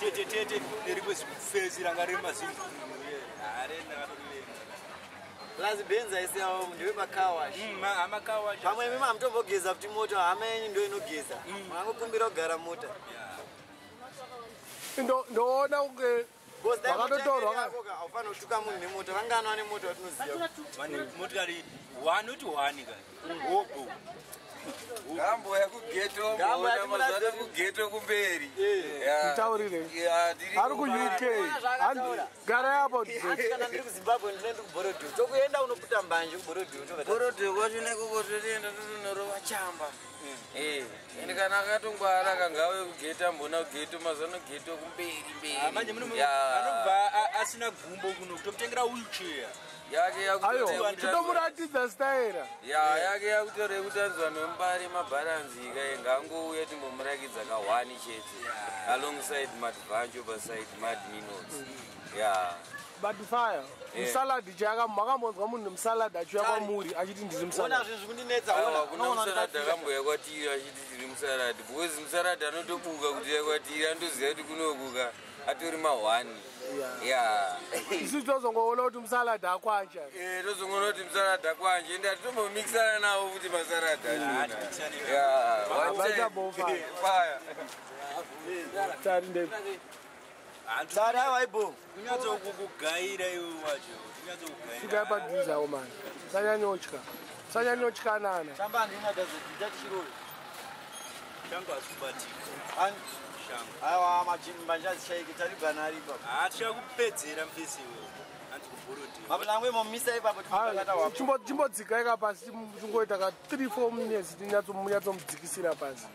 tete tete nerikwezifesi ranga riri mazingu. Are ndakatokuvenga. Plus Benz aisi avo ndewepakawash. Amakawash. Pamwe imi hamutombogeza futi mota hama yenyu ndo inogeza. Mangokumbira kugara mota. Ndoona kunge vakatotorwa ka- haufaniri kutuka munhu nemota vangani vane mota vatinoziva. Vane motikari one oti one ka. Hobo. Gambo yakugeto Gambo mboona yatikuratidza mazuva kugeto kumberi. Mutaurire. Ari kuUK. Garai apo. Kana ndiri kuZimbabwe ndinoenda kuBorodale. Tokuenda unoputa mbanje kuBorodale. Borodale kwacho nekoko totoenda totonorova chamba. Eh, ende kana akatongwara kangave kugeta mbona kugeto mazuva ano geto kumberi mberi. Ah, manje muno Ya. anobva asina gumbo kuno kutotengera wheelchair. Yake Ayo, yakutoita titomuratidza staira. ya yake yakutora yekutanzwa nemubari mabharanzi ika ngangouya timbomurakidza ka1 chete alongside madvancho paside mad minox ya But fire. Eh. Musalad chaka makambonzwa munhu musalad achiuya kwamuri achiti ndiri Ona musalad. zvinhu zvekundinetsa aiwa ona. kuna musaradhi akamboya kwatiri achiti tiri musaradhi because musaradhi anotobuka kuti uya kwatiri anotoziva kuti kunokuka atori ma1 ya Isu tozongoona kuti musalad akwanja. Eh, tozongoona kuti musaradhi akwanje ende hatitombomikisana nawo futi masaradhi achona ya one Vaita time. bo fire. Fire. Tari nde. Tari aiwa ibo. Kunyatso kukugaira iwe wacho. Kunyatso kugaira. Svikai padhuze awo mani. Musanyanyotya. Musanyanyotyanana. Chamba handina gazeti tichirori. Shango asi kubatika. Ani Shango. aiwa machimba azishaiki taribhana ari ipapo. Ah, tichakupedzera mfesi iwe. Anzi kuBorodale. Mablango imomisa ipapo tikakata wapo. Chimbodzikai ka pasi chingoita ka 3 4 minutes tinyatsomudzikisira pasi.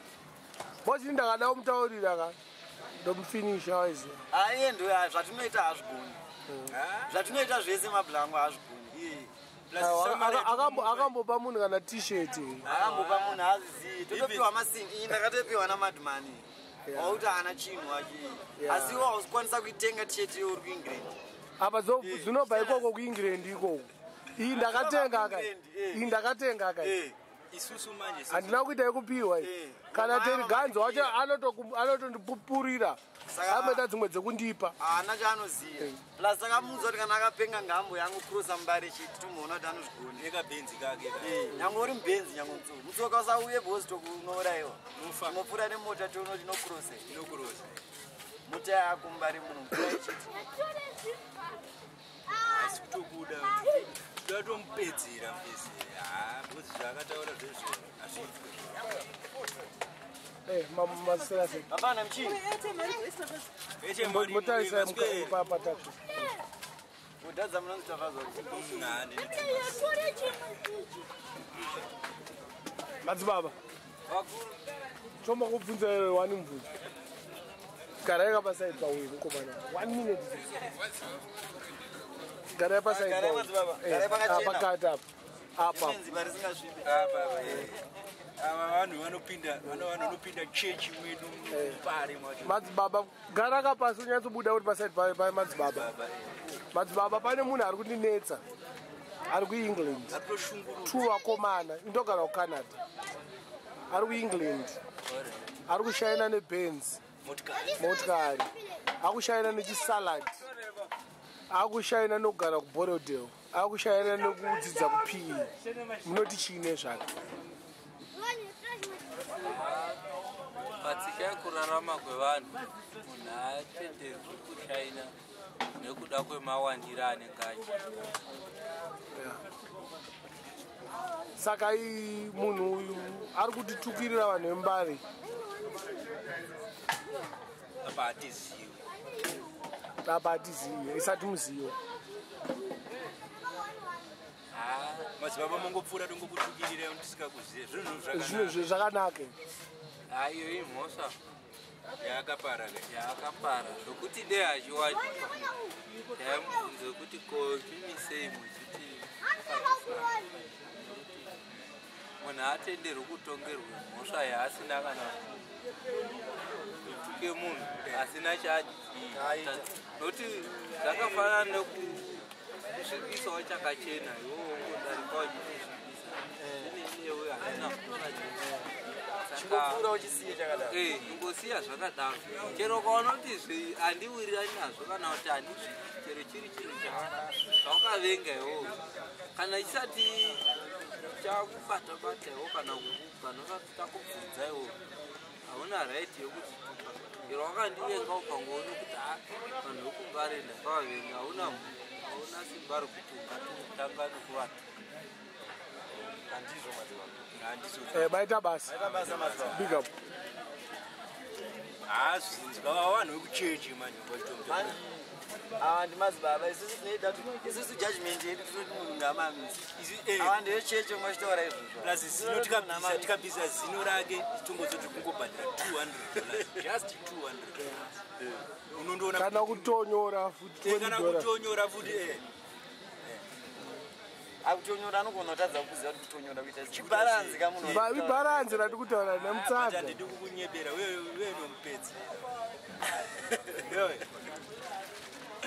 Bosi ndakada kumutaurira ka ndomufinisha waiziva. Ah, iye ndo zvatinoita hazvigoni. Zvatinoita zvese mablango hazvigoni. Iye. Akambopa munhu kana t-shirt. Akambopa munhu haazvizivi. Totopiwa masini. Iyi ndakatopiwa namadhumani. Wauti haana chinhu achi. Yeah. Asi iwe hausikwanisa kuitenga t-shirt iwe uri kuEngland. Apa dzinobva ikoko kuEngland ikoko. Iyi ndakatenga ka. Iyi ndakatenga ka. Isusu manje Handina kuita yekupiwa iyi. Kana Terry Ganzo wacho anotondipupurira. Amboita dzimwe dzekundipa. Haana chaanoziva. Plus takamuudza kuti kana akapenga ngambo yangu kurosa mubare chete tomuona kuti anozvigona. Nekabhenzi kake. Nyange uri mubhenzi nyange mutsoka. Mutsoka usauye because tokunourayiwa. Tinopfuura nemota toona kuti inokurose. Inokurose. Mota yako mubare muno mvura ichiti. Asi kutokuda. Toda tomupedzera mfesi. Ah, because zvaakataura zvezvo hazviitwe. Eh, masera sei. Hapana mchini. Motarisa patatu. Kudhadza munonzi tafazwa. Madzibaba. Chomba kubvunza wani mubvunzo. Garai pasaidi pawiri mukomana. 1 minute. Garai pasaidi Garai madzibaba. Garai pakachena. Pakati apa. Apa. Benzi parisingasvibi. Apa ava vanhu vanopinda vano vanhu vanopinda chechi mwedu mupare mwacho. Madzibaba gara kapasi unyatsobuda uri pasaidi pa madzibaba. Madzibaba pane munhu ari kundinetsa. Ari kuEngland. Two vakomana, indogara kuCanada. Ari kuEngland. Ari kushaina neBenz. Motikari. Akushaina nechisalad. Akushaina nokugara kuBorrowdale. Akushaina nekudzidza kuPE. Munoti chii nezvake? Patsika yekurarama kwevanhu, munhu haatenderwi kushaina nekuda kwemawandiro anenge achiita. Saka munhu uyu ari kutitukirira vanhu veMbare. Apa hatizivi. Apa hatizivi, isati muzivo. Madzibaba mongopfuura tongokutukirira tisikakuzive zvinhu Zvinhu zvakanaka. Iyo imhosva yaakapara yaakapara zvokuti dei achiwanikwa taimubvunze kuti ko mimi sei muchiti munhu atenderwi kutongerwe mhosva yaasina kana kutuke munhu asina chaita, nokuti zvakafanana nekusvibisawo chakachena iwowo wongodarika uchichisvibisa inenewe haina mhosva. Chingopfuura uchisiye chakadaro. Ingosiya zvakadaro chero ukaona kuti handiwirirani nazvo kana kuti handizvidi, chero chiri chinhu zvaukavenga iwowo kana chisati chakubata-bata iwo kana kukupa nosati takubvunza iwo, hauna right yekuti tuka. Chero wakandivenga ukangoona kuti vanhu vekuMbare ndakavavenga, hauna simba rekuti ungatanga nekuvatuka. Handizvo madzibaba. Maita basa. Big up. Hazvinzwa vanhu vekuchechi manje. Ava ndimadzibaba, isusu tinoita isusu judgment yedu tinoti munhu ngaamamisi. Ava ndevechechi vachitaura izvozvo. Plus zino tikabvisa zino rake tongozoti kungobhadhara $200, just 200 unondoona. Kana kutonyora futi. Kana kutonyora futi. Akutonyora anogona kutadza kuziva kuti kutonyora kuita chibharanzi kamunhu. Ibharanzi rati kutaura nemutsaga. Handidi kukunyebera, wewe nomupedzera.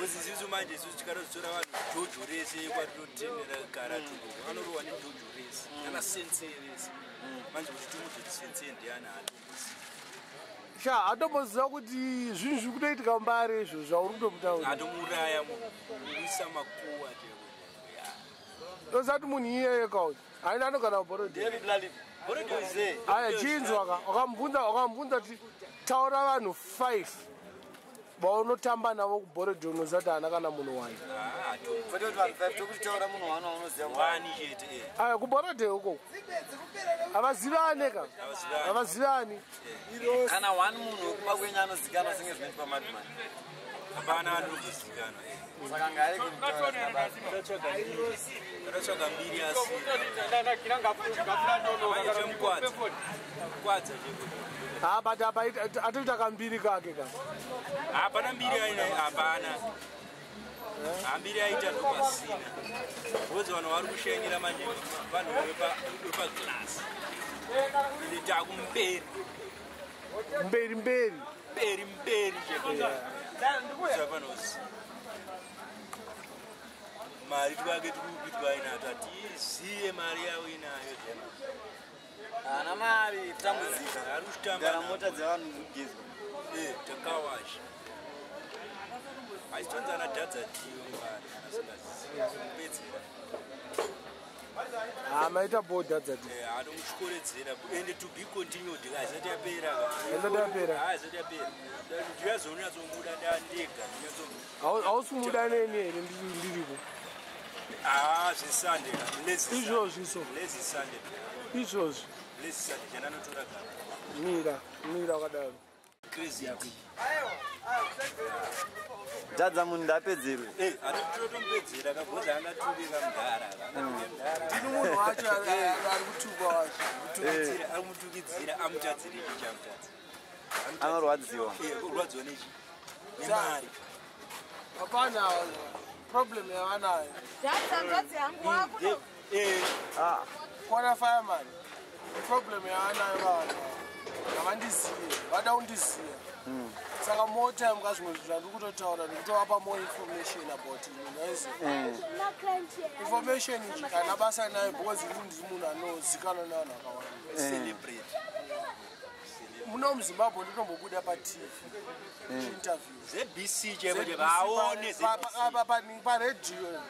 Isusu manje isusu tikatozotora vanhu dhojo rese kwatinotenera gara tuko anorohwa nedhojo rese kana sensei rese manje kuti timuzoti sensei ndiani hatomboziva. Sha hatomboziva kuti zvinhu zviri kutoitika Mbare izvo zvauri kutomutaura. Atomuuraya munhu kuisa makuwa. Osati munhu iyeye kauti haina anogara kuBorrowdale. Aya chinzwa ka, wakamubvunza kuti taura vanhu 5 vaunotamba navo kuBorrowdale, unoziva kuti haana kana munhu wani. Aya kuBorrowdale ukoko havazivane ka, havazivani. Kana one munhu wekuba kwenyu anozikanwa senge zvinoitwa Madman. Hapana anozikanwa. Saka ngaarege. Katatsvaga mbiri asi chemukwadza. But apa atoita kambiri kake ka. Hapana mbiri aina, hapana hambiri aita ndopasina because vanhu vari kushainira manje vanhu vepaglass ende takumberi. Mberi mberi. Mberi mberi chepanozi mari twake tikupi twainato hatiziye mari yavo inayo. Haana mari, tambudzika gara mota dzevanhu kugezwa. Takawasha achitonzi ana dhadza tiyo mari asingazivi kupedzera. Maita bo dhadza ti. Anomuchikoredzera ende to be continued haisati yapera. Haisati yapera. Haisati yapera, ndiyazonyatsomuda ndandega. Hausi kumuda neni here ndiripo? Zvesunday. Izvozvi so. Lazy Sunday. Izvozvi. Lazy Sunday chananotora gara. Mira mira wakadaro. Crazy yako. Dhadza munhu ndapedzerwe. Atotomupedzera kabhozi angatuke kamudhara. Ndini munhu wacho ari kutukwa wacho. Ari kumutukidzira amutadzire ichi chamutadza. Anorwadziwa. Kurwadziwa nechi nemari. Hapana problem yavanayo. Dhadza nzvadzi yangu wakuno. Kona fireman. Problem yaanayo vanhu havandiziye, vada kundiziya. Saka more time ka zvimwe zvinhu zvandiri kutotaura ndikutovapa more information about ini, aiziva? Information iyi haina basa nayo because ini ndiri munhu anozikanwa nevanhu vakawanda. Celebrate. Muno muZimbabwe nditombobuda paTV interview. ZBC chaipo chaipo, aone ZBC. Paredhiyo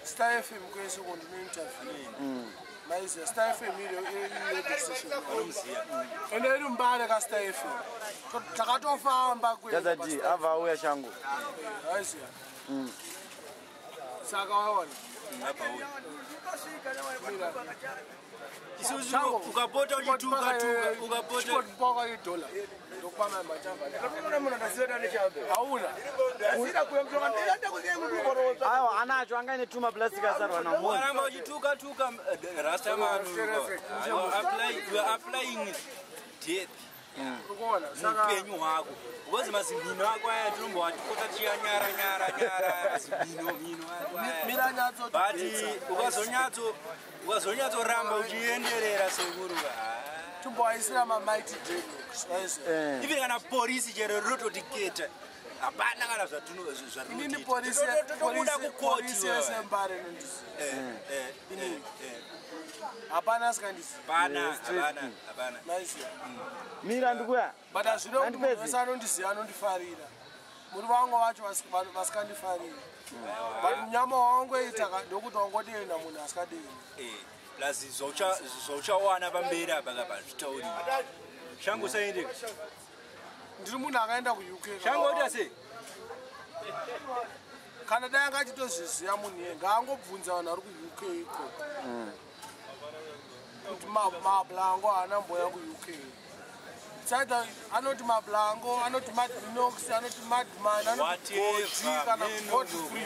Star FM kwese uko ndinointerview, maiziva Star FM iri radio station. Vanomuziya. Ende iri Mbare kaStar FM. Takatofamba kuenda Jazadi paStar. Abva auya shangu. Aiziva? Saka waona. Abva auya. Isusu Shango, ukapota uchituka tuka, ukapota chikotipoka idhola ndokupa mai machamba hauna. Aiwa, anacho anga ine tuma plastic asarwa namunhu. Ukaramba uchituka tuka rastaman, you are applying death Urikuona saka muupenyu hwako, because mazimhino ako aya tinombowatipota tichiyanyara nyara nyara mazimhino mhino ako aya. Mira nyatso. But ukazonyatsoramba uchienderera sekuru, Timboaisira mamighty dreadlocks, aiziva? Even kana polisi chero rinototiketa, hapana kana Inini zvatinotobuda kukoti. Polisi yese Mbare inondiziva. Hapana asingandizivi. Hapana, hapana, hapana. Maiziva? Mira, ndikuya. But hazvina kuti munhu Handipedzi. wese anondiziva anondifarira. Muri vangu vacho vasikandifariri, but munyama wawangoita ndokuti wangodena munhu asikadeni. Plus zvauchawana pamberi apa kapa zvitauri shango saende. Ndiri munhu akaenda kuUK. Shango ita sei? Kana dai anga achitozviziva munhu iye, ngaangobvunza vanhu vari kuUK ikoko kuti mablango haana mboya kuUK. Saita anoti mablango, anoti Madminox, anoti Madman, anoti Godi kana Whatever, Godfrey,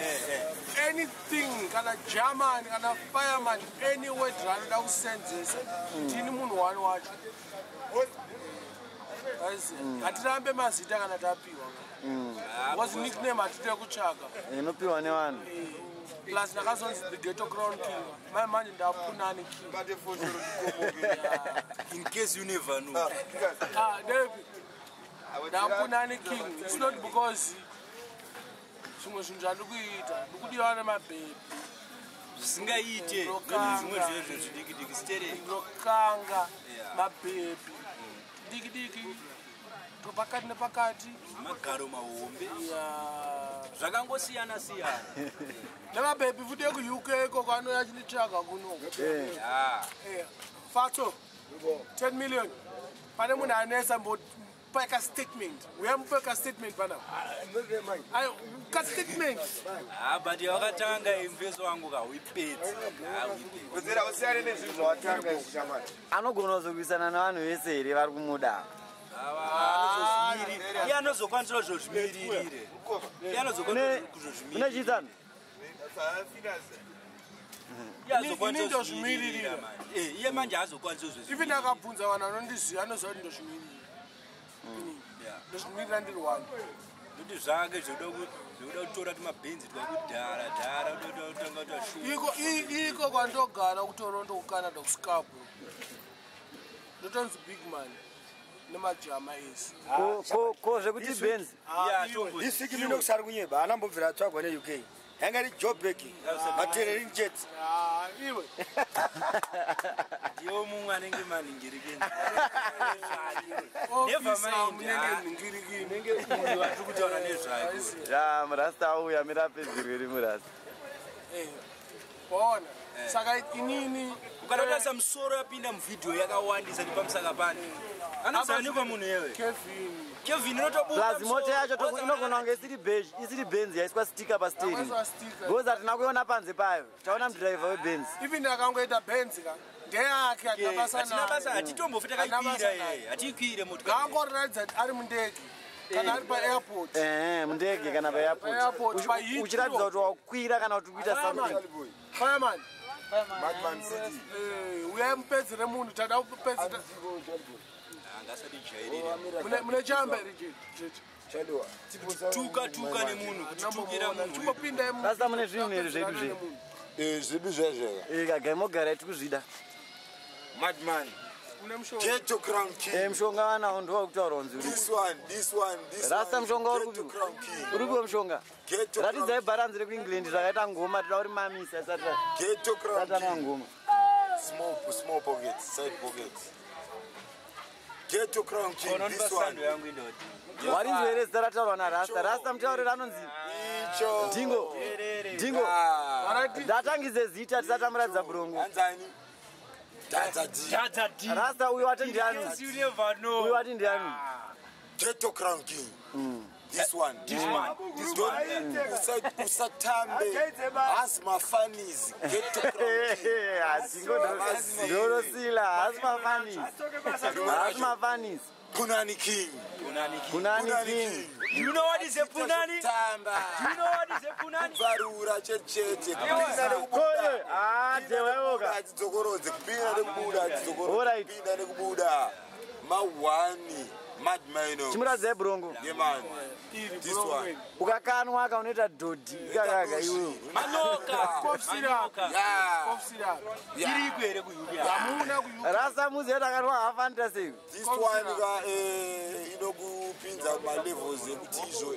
anything, kana German, kana fireman, any word raanoda kusenzesa, ndini munhu wani wacho. Aiziva? Hatirambe mazita kana tapiwa, because nickname hatite kutsvaka. Inopiwa nevanhu. Plus ndakazonzi the ghetto crown king, mai manje ndapunani king. In case you never know. Ah, David, ndapunani king. It's not because zvimwe zvinhu zvandiri kuita ndikudiwa nemabhebhi. Zvisingaite Ndokanga. zvimwe zvezvo zvidiki diki stereki. Ndokanga mabhebhi diki diki topakati nepakati. Magaro mahombe zvakangosiyana siyana. Nemabhebhi futi ekuUK ikoko anouya achinditsvaga kuno. Fatso 10 million, pane munhu anesa mbopa kastatement, uya mupe kastatement panapa. Ayo, kastatement. Ah, but wakatanga imfeso wangu kauipedzi. Kudzera usiyane nezvinhu zvawatanga izvi, shamwari. Anogona kuzorwisana nevanhu vese here vari kumuda? Iye anozokwanisa kuzozvimiririre, iye anozokwanisa kuzozvimiririra. Une chitano. Iye azokwanisa Ini ndozvimiririra. kuzozvimiririra manje. Iye manje haazokwanisa kuzozvimiririra. Even akabvunza vanhu anondiziva, anoziva kuti ndozvimirira. Ndozvimirira ndiri one. Nekuti zvake zvokuda kutora tumabhenzi twakudhara dhara, kuda kutanga kuita Iko iko kwandogara kuToronto, kuCanada, kuScarborough, ndotonzi big man nemajama ese. Ko zvekuti benzi? This week Minox ari kunyeba, haana mbobvira atsvagwa neUK. Yanga iri Joburg, materering jet. Ah, iwe. Ndiwo mumwe anenge maningirikini. Never Officer mind, munenge ah. nhingirikini. Unenge uyu atiri kutaura nezvake. Ya murasta auya, mira apedzerwe rimurasta. Waona, saka inini Ukatotarisa musoro yapinda muvhidhiyo yakawandisa nepamusaka pane anozanikwa munhu yewe. Kevin. Kevin inotobuda. Plus mota yacho inogona kunge isiri beige, isiri benzi, yaiswa stika pasteri. Yakaiswa sticker. Because hatina kuiona panze payo, taona mudhiraivha webenzi. Even akangoita benzi ka, ndeyake, hatina basa Hatina basa, naye. hatitombofi Hatina basa takaikwira naye. yeye, hatiikwire motikari. Ngaangoratidza kuti ari mundege kana ari paairport. Ehe, mundege kana Pa-airport, paairport, pa-Heathrow. uchiratidza kuti wakwira kana kuti kuita something. Fireman. Madman City. Uyai mupedzere munhu, tada kupedzera. Angasatijairire. Mune chamba here, jeje? Tuka tuka nemunhu, kutitukira munhu. Chimbopindai. Rasta, mune zvinhu here zvedu zve? Zvedu zvezveka. Kagai mogara, tiri kuzvida. Madman. Ghetto Crown King. Eh, mushonga wanawo ndowakutaura kunzi uri. This one, this one, this Rasta one. mushonga uri Ghetto kupi? Crown King. Uri kupi mushonga? Ghetto Ratidzai bharanzi rekuEngland zvakaita ngoma tida kuti mamisa isati Ghetto Crown tatanwa King. ngoma. Small, small pockets, side pockets. Ghetto Crown King, this one. Warinzwa here zita rataurwa naRasta? Rasta mutauriri anonzi Icho. Dingo. Dingo. Ndatangidze zita tisati tamuratidza burongo. Anzani? Dadza D. Rasta uyu wati ndiani? You never know. Uyu wati ndiani? Ghetto Crown King. This one. This one. This one. Usatambe. Hazi mafanizi. Ghetto Crown King. Hadingo ndorosila hasi mafanisi. Hasi mafanisi. Punani King. Punani King. Punani King. You know what is a punani? Tamba. Do you know what is a punani? Kubvarura chete chete. Kupinda nekubuda. Koye, ah, dewewoka. Hadzidzokorodze. Kupinda nekubuda. Hadzidzokorodze. Alright. Kupinda nekubuda. Mahwani. Mad Minox. Chimuradzai burongo. Yeah, man. This one. Ukakanwa ka unoita dhodhi ikakaka iwewe. Manoka. Cough syrup. Yeah. Cough syrup. Iriko here kuUK. Hamuna kuUK. Rasta muzi yedu akanwa hafanita sei? This one ka inokupinza malevels ekuti izvo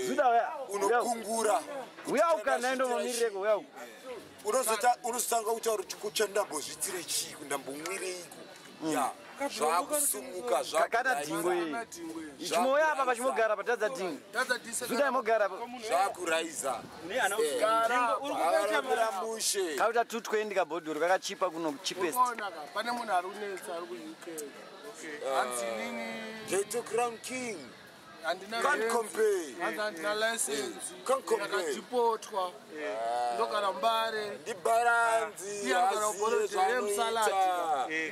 Zuda uya. unokungura. Uya ukana ndomumirireko uya uku. Unozotanga kutaura kuti kucha ndambozvitire chii ndambomwireiko ya zvakusumuka Kakata dhingo iyi. Chimouya apa pachimogara patadza dhingo. Zuda imogara apa. zvakuraiza Gara. mushe Kauta 220 kabhodhoro kakachipa kuno cheapest. Unoona ka pane munhu ari kunetsa ari kuUK. Hanzi inini Ghetto Crown King handina Can't license. compare. Hanzi handina license. Can't compare. Ndakadhipotwa. Ndogara Mbare. ndibharanzi Iye anogara kuBorodhere yemusalad.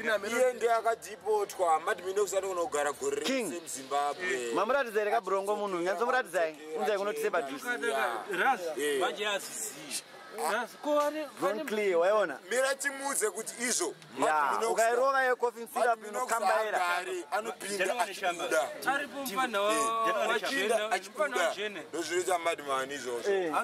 Ina mheno- iye ndiye akadhipotwa Mad Minox anogona kugara gore King. rese muZimbabwe Mamuratidza here kaburongo munhu? Nyanzomuratidzai. Unzai kunotise padhuze. Ras. Manje azizivi. Ras. Ko ane Don't clear waiona. mira timuudze kuti izvo Ya, ukairova yecoffin syrup inokambaira. agare anopinda achibuda aripo mufana wa Apinda Jene, mufana wa achibuda Jene. ndozvinoita madman izvozvo Eh.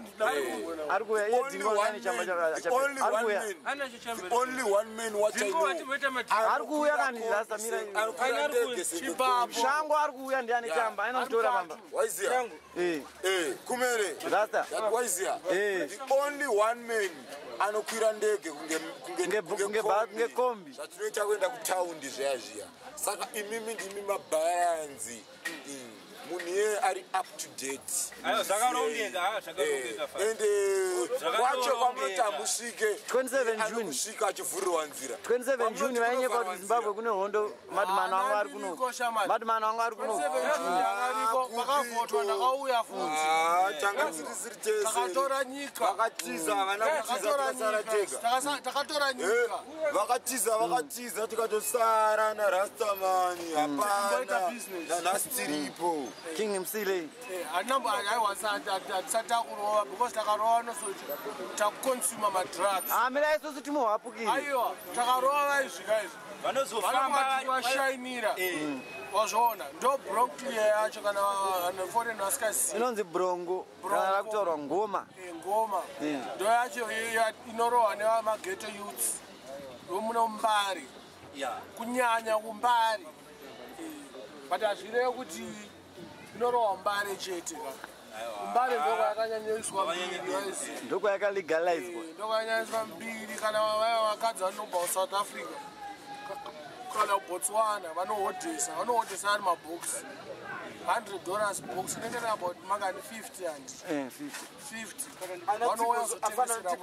Ari kuuya iye Only dhingo one ane chamba man, the only ari one kuuya. man, Anacho chamba. the only one man what I Dzingo know. watimboita mati. Ari kuuya kani Rasta mira. Anokwira ndege Chipapo. Shango ari kuuya ndiani chamba ainotora pamba. Waiziya? Eh, Eh, kumere. Rasta. That waiziya? Eh. The only one man anokwira ndege kunge Kunge kunge kunge kombi. Zvatinoita kuenda kutaundi zviya zviya. Saka imimi ndimi mabharanzi. Munhu iyeye ari up to date. Aiwa zvakarongeka, aiwa zvakarongeka fa. Ende kwacho kwamunoti hamusvike 27 June. anokusvika achivhurirwa nzira. 27 June vainyepa kuti Zimbabwe kune hondo madman wangu ari kuno. Ndiriko shamani. Madman wangu ari kuno. 27 June yakariko pakavhotwa ndakauya futi. Ah, tanga tirisiri tese. Takatora nyika. Vakatiza havana kutiza Takatora tikasara nyika. tega. Takatora nyika. Vakatiza vakatiza tikatosara narastamani Timboita hapana business. nanhasi tiripo King Msile. Hatisati takurova because takarova nosochi takukonsuma madrugs. Ah, mira isusu timohapukire. Aiwa takarova vaizvika izvi. Vanozofamba Vanowashainira. Wazviona ndo bronclear yacho kana vanhu foreign vasikazivi. Inonzi brongo kana rakutaurwa ngoma. Ngoma ndo yacho inorohwa nevamageto youths vomuno Mbare. Kunyanya kuMbare. But hazvirevi kuti inorohwa Mbare chete ka. Mbare ndokwayakanyanyiswa mbiri waiziva. Ndokwayakalegalizwa. Ndokwayakanyanyiswa mbiri kana vaya vakadzi vanobva kuSouth Africa kana kuBotswana vanohodhesa vanohodhesa ari mabhokisi $100 box inenge iri about mangani 50 and Eh, 50. 50 vanouya kuzotengesera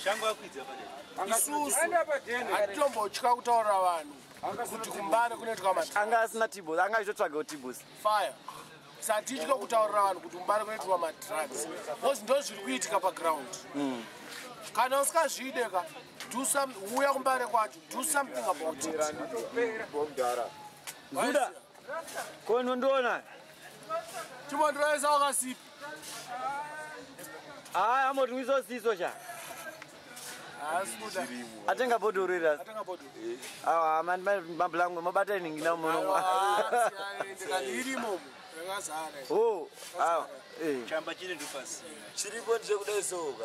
Shango yakwidza padera. isusu hatitombotya kutaurira vanhu kuti kuMbare kunoitwa madrugs. Anga asina tibos, anga achitotsvagawo tibos. Fire. Satitya kutaurira vanhu kuti kuMbare kunoitwa madrugs because ndo zviri kuitika paground. Kana usingazvide ka do some uya kuMbare kwacho do something about it. Zuda. Kono ndona. Chimondiroesa wakasipi. Hayi amoti siso cha. Haasi kuda. Atenga bhodhoro iri rasi. Atenga bhodhoro. Awa mablango mabata iningi na muno. Irimo yakazara. Oh, awa. Eh. Chamba chine ndopasi. Chiripo ndechekudai soka.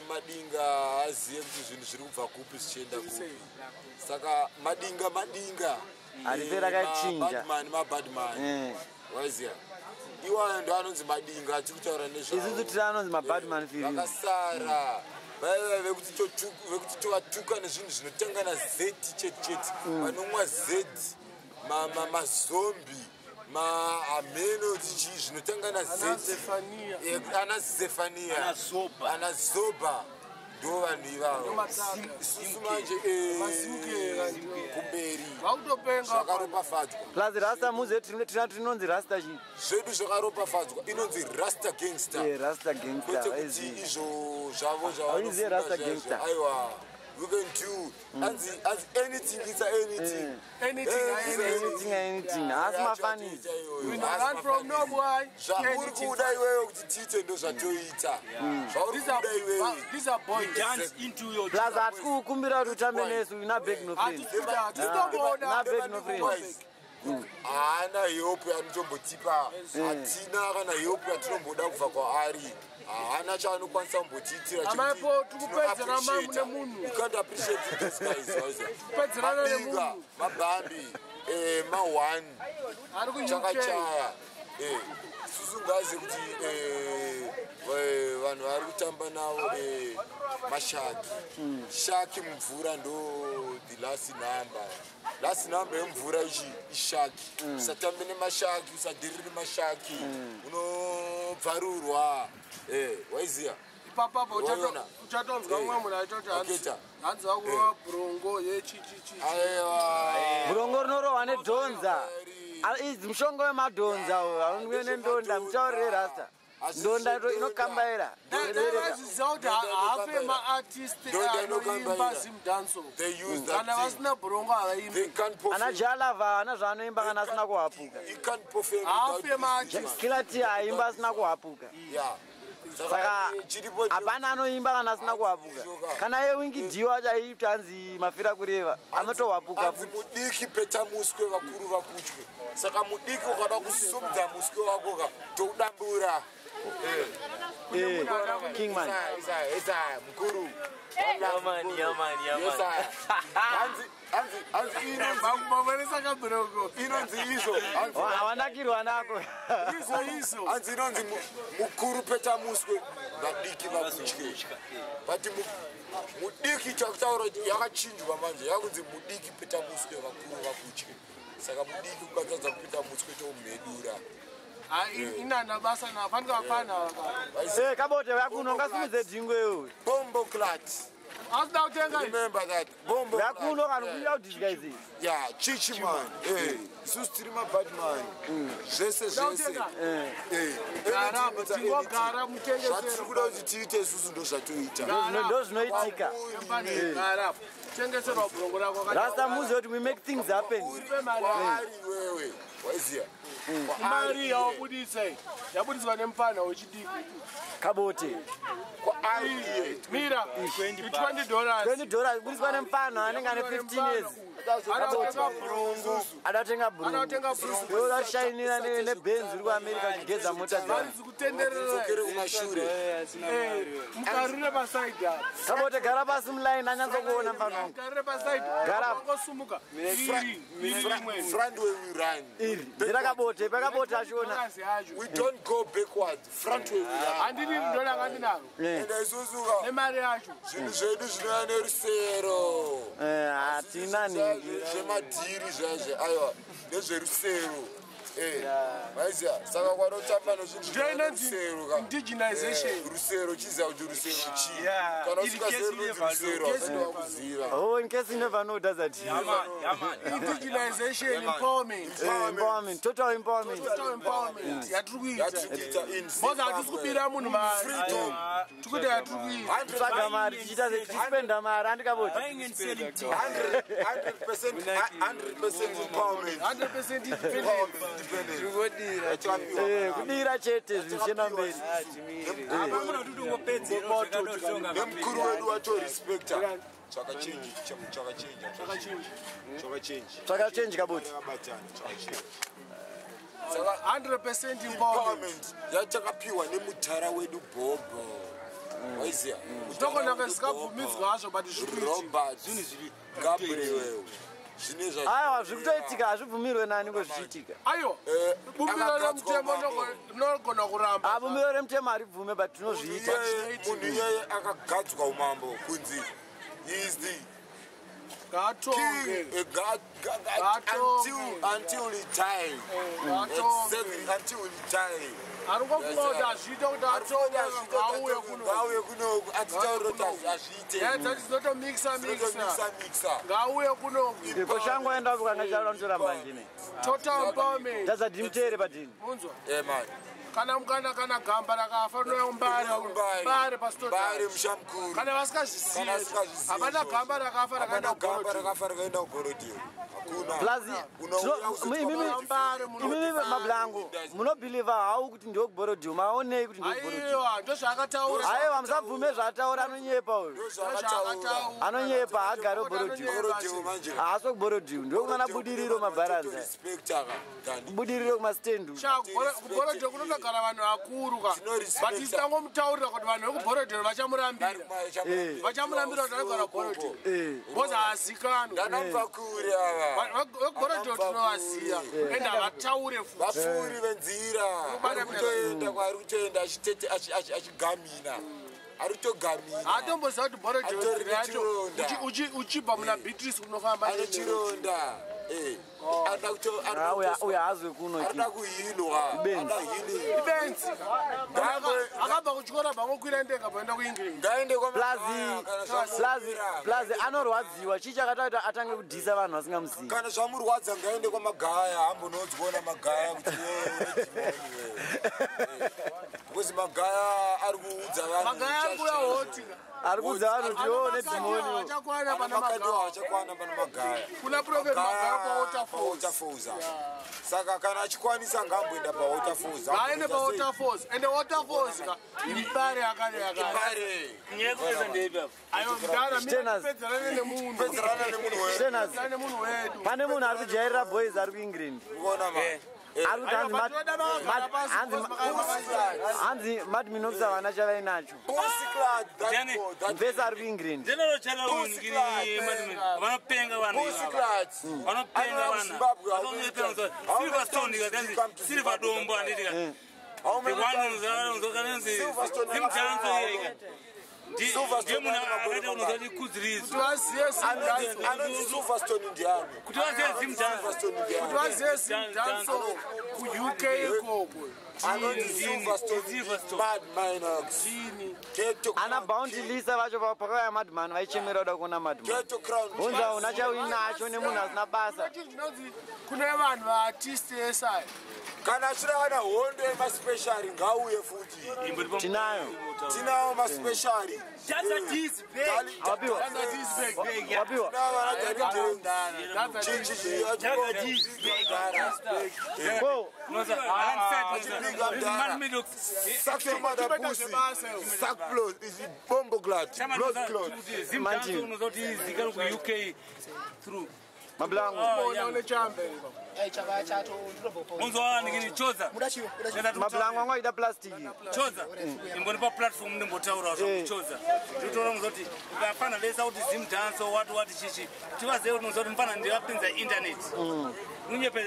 Madinga aziye kuti zvinhu zviri kubva kupi zvichienda kupi. Saka madinga madinga. Harife rakachinja. Mabadman mabadman. Waiziya. Iwayo ndo anonzi madinga atiri kutaura nezvavo. Isusu tiri anonzi mabadman firi. Vakasara. Vaiva vekuti tovatuka nezvinhu zvinotanga na Z chete chete. Vanomwa Z, mazombi, maameno chii zvinotanga na Z. Ana Zefania. Ana Zoba. Ndo vanhu ivavo. Isusu manje kumberi. Zvakaropafadzwa. Plus Rasta muze tina tinonzi Rasta chii? Zvedu zvakaropafadzwa inonzi Rasta Gangster. Rasta Gangster. Kwete kuti izvo zvavo zvavo. Rasta Gangster. Aiwa. We can do as anything, it's anything. Anything, anything. Ask my funny. We don't run from no boy. Zvauri kuda iwewe kuti tiite ndo zvatoita. Zvauri kuda iwewe. These are boys. Dance into your. Plus atikukumbira kuti utambe nesu, una beg no friend. Una beg no friend. Haana help yanotombotipa. Hatina kana help yatinomboda kubva kwaari. Haana chaanokwanisa kumbotiitira. Amaipo tikupedzera nemunhu. You can't appreciate these guys. Kupedzerana nemunhu. Mabhambi, ma1. Ari ku UK. Chakachaya. Isusu ngazi kuti vanhu vari kutamba navo mashaki. Shaki mumvura ndo the last number. Last number yemvura ichi ishaki. Usatambe nemashaki, usadhirire nemashaki. Unobvarurwa. Waiziya. Ipapapo uchatonzwa mumwe munhu achitoti hanzi vakurova bhurongo yechichichi. Aiwa. Bhurongo rinorohwa nedhonza. Idzi mushonga wemadhonza uyu nendomda mutaurire Rasta. Ndonda inokambaira. Vaziziva kuti hafe maartist anoimba zimdanso. Kana vasina bhurongo havaimbi. Ana Jalava ana zvaanoimba kana asina kuhapuka. Hafe maartist. Kilati haimba asina kuhapuka. Saka hapana anoimba kana asina kuhapuka. Kana iye Wingi Dio acho aiita hanzi mafira kureva anotohapuka futi. Mudiki peta muswe vakuru vakutye. Saka mudiki ukada kusumudza muswe wako ka tokudambura. Kingman. Isa mukuru. Yaman. Hanzi inonzi izvo. Hawanakirwa nako. Izvo. Hanzi inonzi mukuru peta muswe vadiki vakutye. But mudiki chakutaura yakachinjwa manje yakunzi mudiki peta muswe vakuru vakutye. Saka mudiki ukatadza kupeta muswe tomhedura. Inana basa na fanika fana. Kabote yakuno ngasimudze dhingo iwe. Bombo clat. Asida kutenga. Remember that. Bombo. Yakuno kana kuya kudhiska idzi. Yeah, chichi man. Isusu tiri mabad man. Zvese zvese. Gara tingogara mutengesero. Zvatiri kuda kuti tiite isusu ndo zvatoita. Ndo zvinoitika. Gara. Tengeserwa bhurongo rako. Rasta muze kuti we make things happen. Kwaari wewe. Waiziya. Mari yawabudisa yabudiswa nemufana wechidiki. Kabote. Kwaari iye. Mira. $20. $20 budiswa nemufana anenge ane 15 years. Adatenga bhurongo. Adatenga bhurongo. Unoda nebenzi uri kuAmerica uchigeza mota dzavo. Kutenderera kumashure. Mukarire pasaidi apa. Kabote gara pasi mulaini anyatsokuona mufana wangu. Garire pasaidi. Gara. Ngosumuka. Front way we run. Iri. Ndira Kabote, pakabote achiona. We don't go backwards. Front way we run. Handini ndona ngandinaro. Ende isusu ka. Nemari yacho. Zvinhu zvedu zvinouya nerusero. Hatina nhingi. Zvemadhiri zvazvo aiwa ndezverusero. Maiziya saka kwanotamba nezvinhu zvinorusero ka. Indigenization. Rusero chiziva kuti rusero chii. Kana usingazivi runonzi rusero hausati wakuziva. Oh, in case you never know, does that? Indigenization, empowerment. Empowerment, total empowerment. Total empowerment. Yatiri kuita. Yatiri kuita in Because hatisi kubira munhu mari. Freedom. Tikuti yatiri kuita. Tsvaga mari, tichiita tichisipenda mari, handikaboti. 100% empowerment. 100% independence. Kudira chete zvinhu zvichienda mberi. Nemukuru wedu watorespecta. Chakachinja, chakachinja, chakachinja. Tsvaka change Kaboti. 100% empowerment yatakapiwa nemutara wedu Bhobho. Waiziya. Zvinogona kunge zvisingabvumidzwa hazvo, but zviri Robert Gabriel zvine Aiwa, zviri kutoitika hazvibvumirwe nani ngozvichiitika. Aiwa, bumbiro remutemo rinogona kuramba. Bumbiro remutemo haribvume, but tinozviita. Munhu iyeye akagadzwa umambo kunzi he is the Ngatonge. king, until he die. Exactly, until he die. Ari kungofunga kuti hazviite kuti atonge, ngauye kuno. Ngauye kunoku atitaurire kuti hazviite. Dzinotomixa mixa. Dzinotomixa mixa. Ngauye kunoku. Koshangu aenda kukanga chaura notoramba njine. Total empowerment. Tadza dimuteere padini. Munzwa. Eh man. Kana gamba rakafa rinouya kuMbare. Mbare pasitoda. Mbare musha mukuru. Kana vasingazvizivi. Kana vasingazvizivi. Hapana gamba rakafa rakaenda Hapana gamba rakafa rakaenda kuGorodhiyo. Hakuna. Plus, Unouya imimi mablango munobhilivha hau kuti ndewekuBorodhiyo, maonei kuti ndewekuBorodhiyo? Aiwa, ndozvaakataura. Aiwa, musabvume zvaataura, anonyepa uyu. Anonyepa, haagari kuBorodhiyo, haasi wekuBorodhiyo, ndewekumana Budiriro, mabharanza Budiriro kumasitendu. KuBorodhiyo kunotogara vanhu vakuru ka, but isu tangomutaurira kuti vanhu vekuBorodhiyo vachamurambira, vachamurambira kuti anogara kuBorodhiyo because haazikanwi. Ndanamupakuri ava. VekuBorodhiyo tinovaziva ende havataure futi. Vapfuuri venzira ari kutoenda kwaari kutoenda achitete achigamina, ari kutogamina. Haatomboziva kuti Borodhiyo Atori nzira yacho nechironda. uchibva muna Beatrice unofamba. Ane chironda. Uyo haazwe kuno. Arida kuhilwa. Ibenzi. Ibenzi. Akabva kuchikoro, bvangokwira ndege paenda kuEngland. Ngaende. Plus anorwadziwa. Chii chakataita kuti atange kudhisa vanhu vasingamuzivi? Kana zvamurwadza ngaende kwaMagaya, hambonodzwona Magaya kuti because Magaya ari kuudza vanhu. Magaya ari kuuya hoti. Ari kuudza vanhu kuti iwo nedhimoni. Vachakwana pana Makadiwa Magaya. achakwana pana Magaya. Kuna Prophet Magaya paWaterfalls. paWaterfalls. Saka kana achikwanisa ngaamboenda paWaterfalls. Ngaende paWaterfalls, ende Waterfalls ka imbare yakare yakare. Imbare. Ayo mdara, mina pedzerane nemunhu. Pedzerana nemunhu wedu. Shtenaz. Pedzerane nemunhu wedu. Pane munhu ari kujairira boys ari kuEngland. Unoona ma. Ari kuti hanzi hanzi Madminox havana chavainacho. Mvese ari kuEngland. General Channel vanopenga vanhu ivava. Vanopenga vana. Silverstone ikakanzi Silver Dombo, handiti ka? The one unokanzi Zimdanso iyeka. Ndiye munhu akaita unozati kudziridzo. Kuti vazive Zimdanso. Anonzi Silverstone ndiani? Kuti vazive Zimdanso. Kuti vazive Zimdanso kuUK ikoko. Anonzi Silverstone Mad Minox. Ana Bounty Lisa vacho pakauya Madman vaichemera kuda kuona Madman. Unza una chauinacho nemunhu asina basa. Chinhu chinonzi kune vanhu vaartist esai. Kana achida kana hondo yemaspeciali ngauye futi. Tinayo. Tinawo maspeciali. Wapiwa. Wapiwa. Ko. Zimdanso unozoti izikana ku-UK through. Mablango. Unzwa Chodza. Mablango angu aida plastiki. Chodza. Imboni paplatform ndimbotaura zvakuchodza. Ndinotaura kuzoti ukafana lesa kuti Zimdanso wati wati chichi. Tivazive kuti unozoti mufana ndivapinza internet. Unyepe.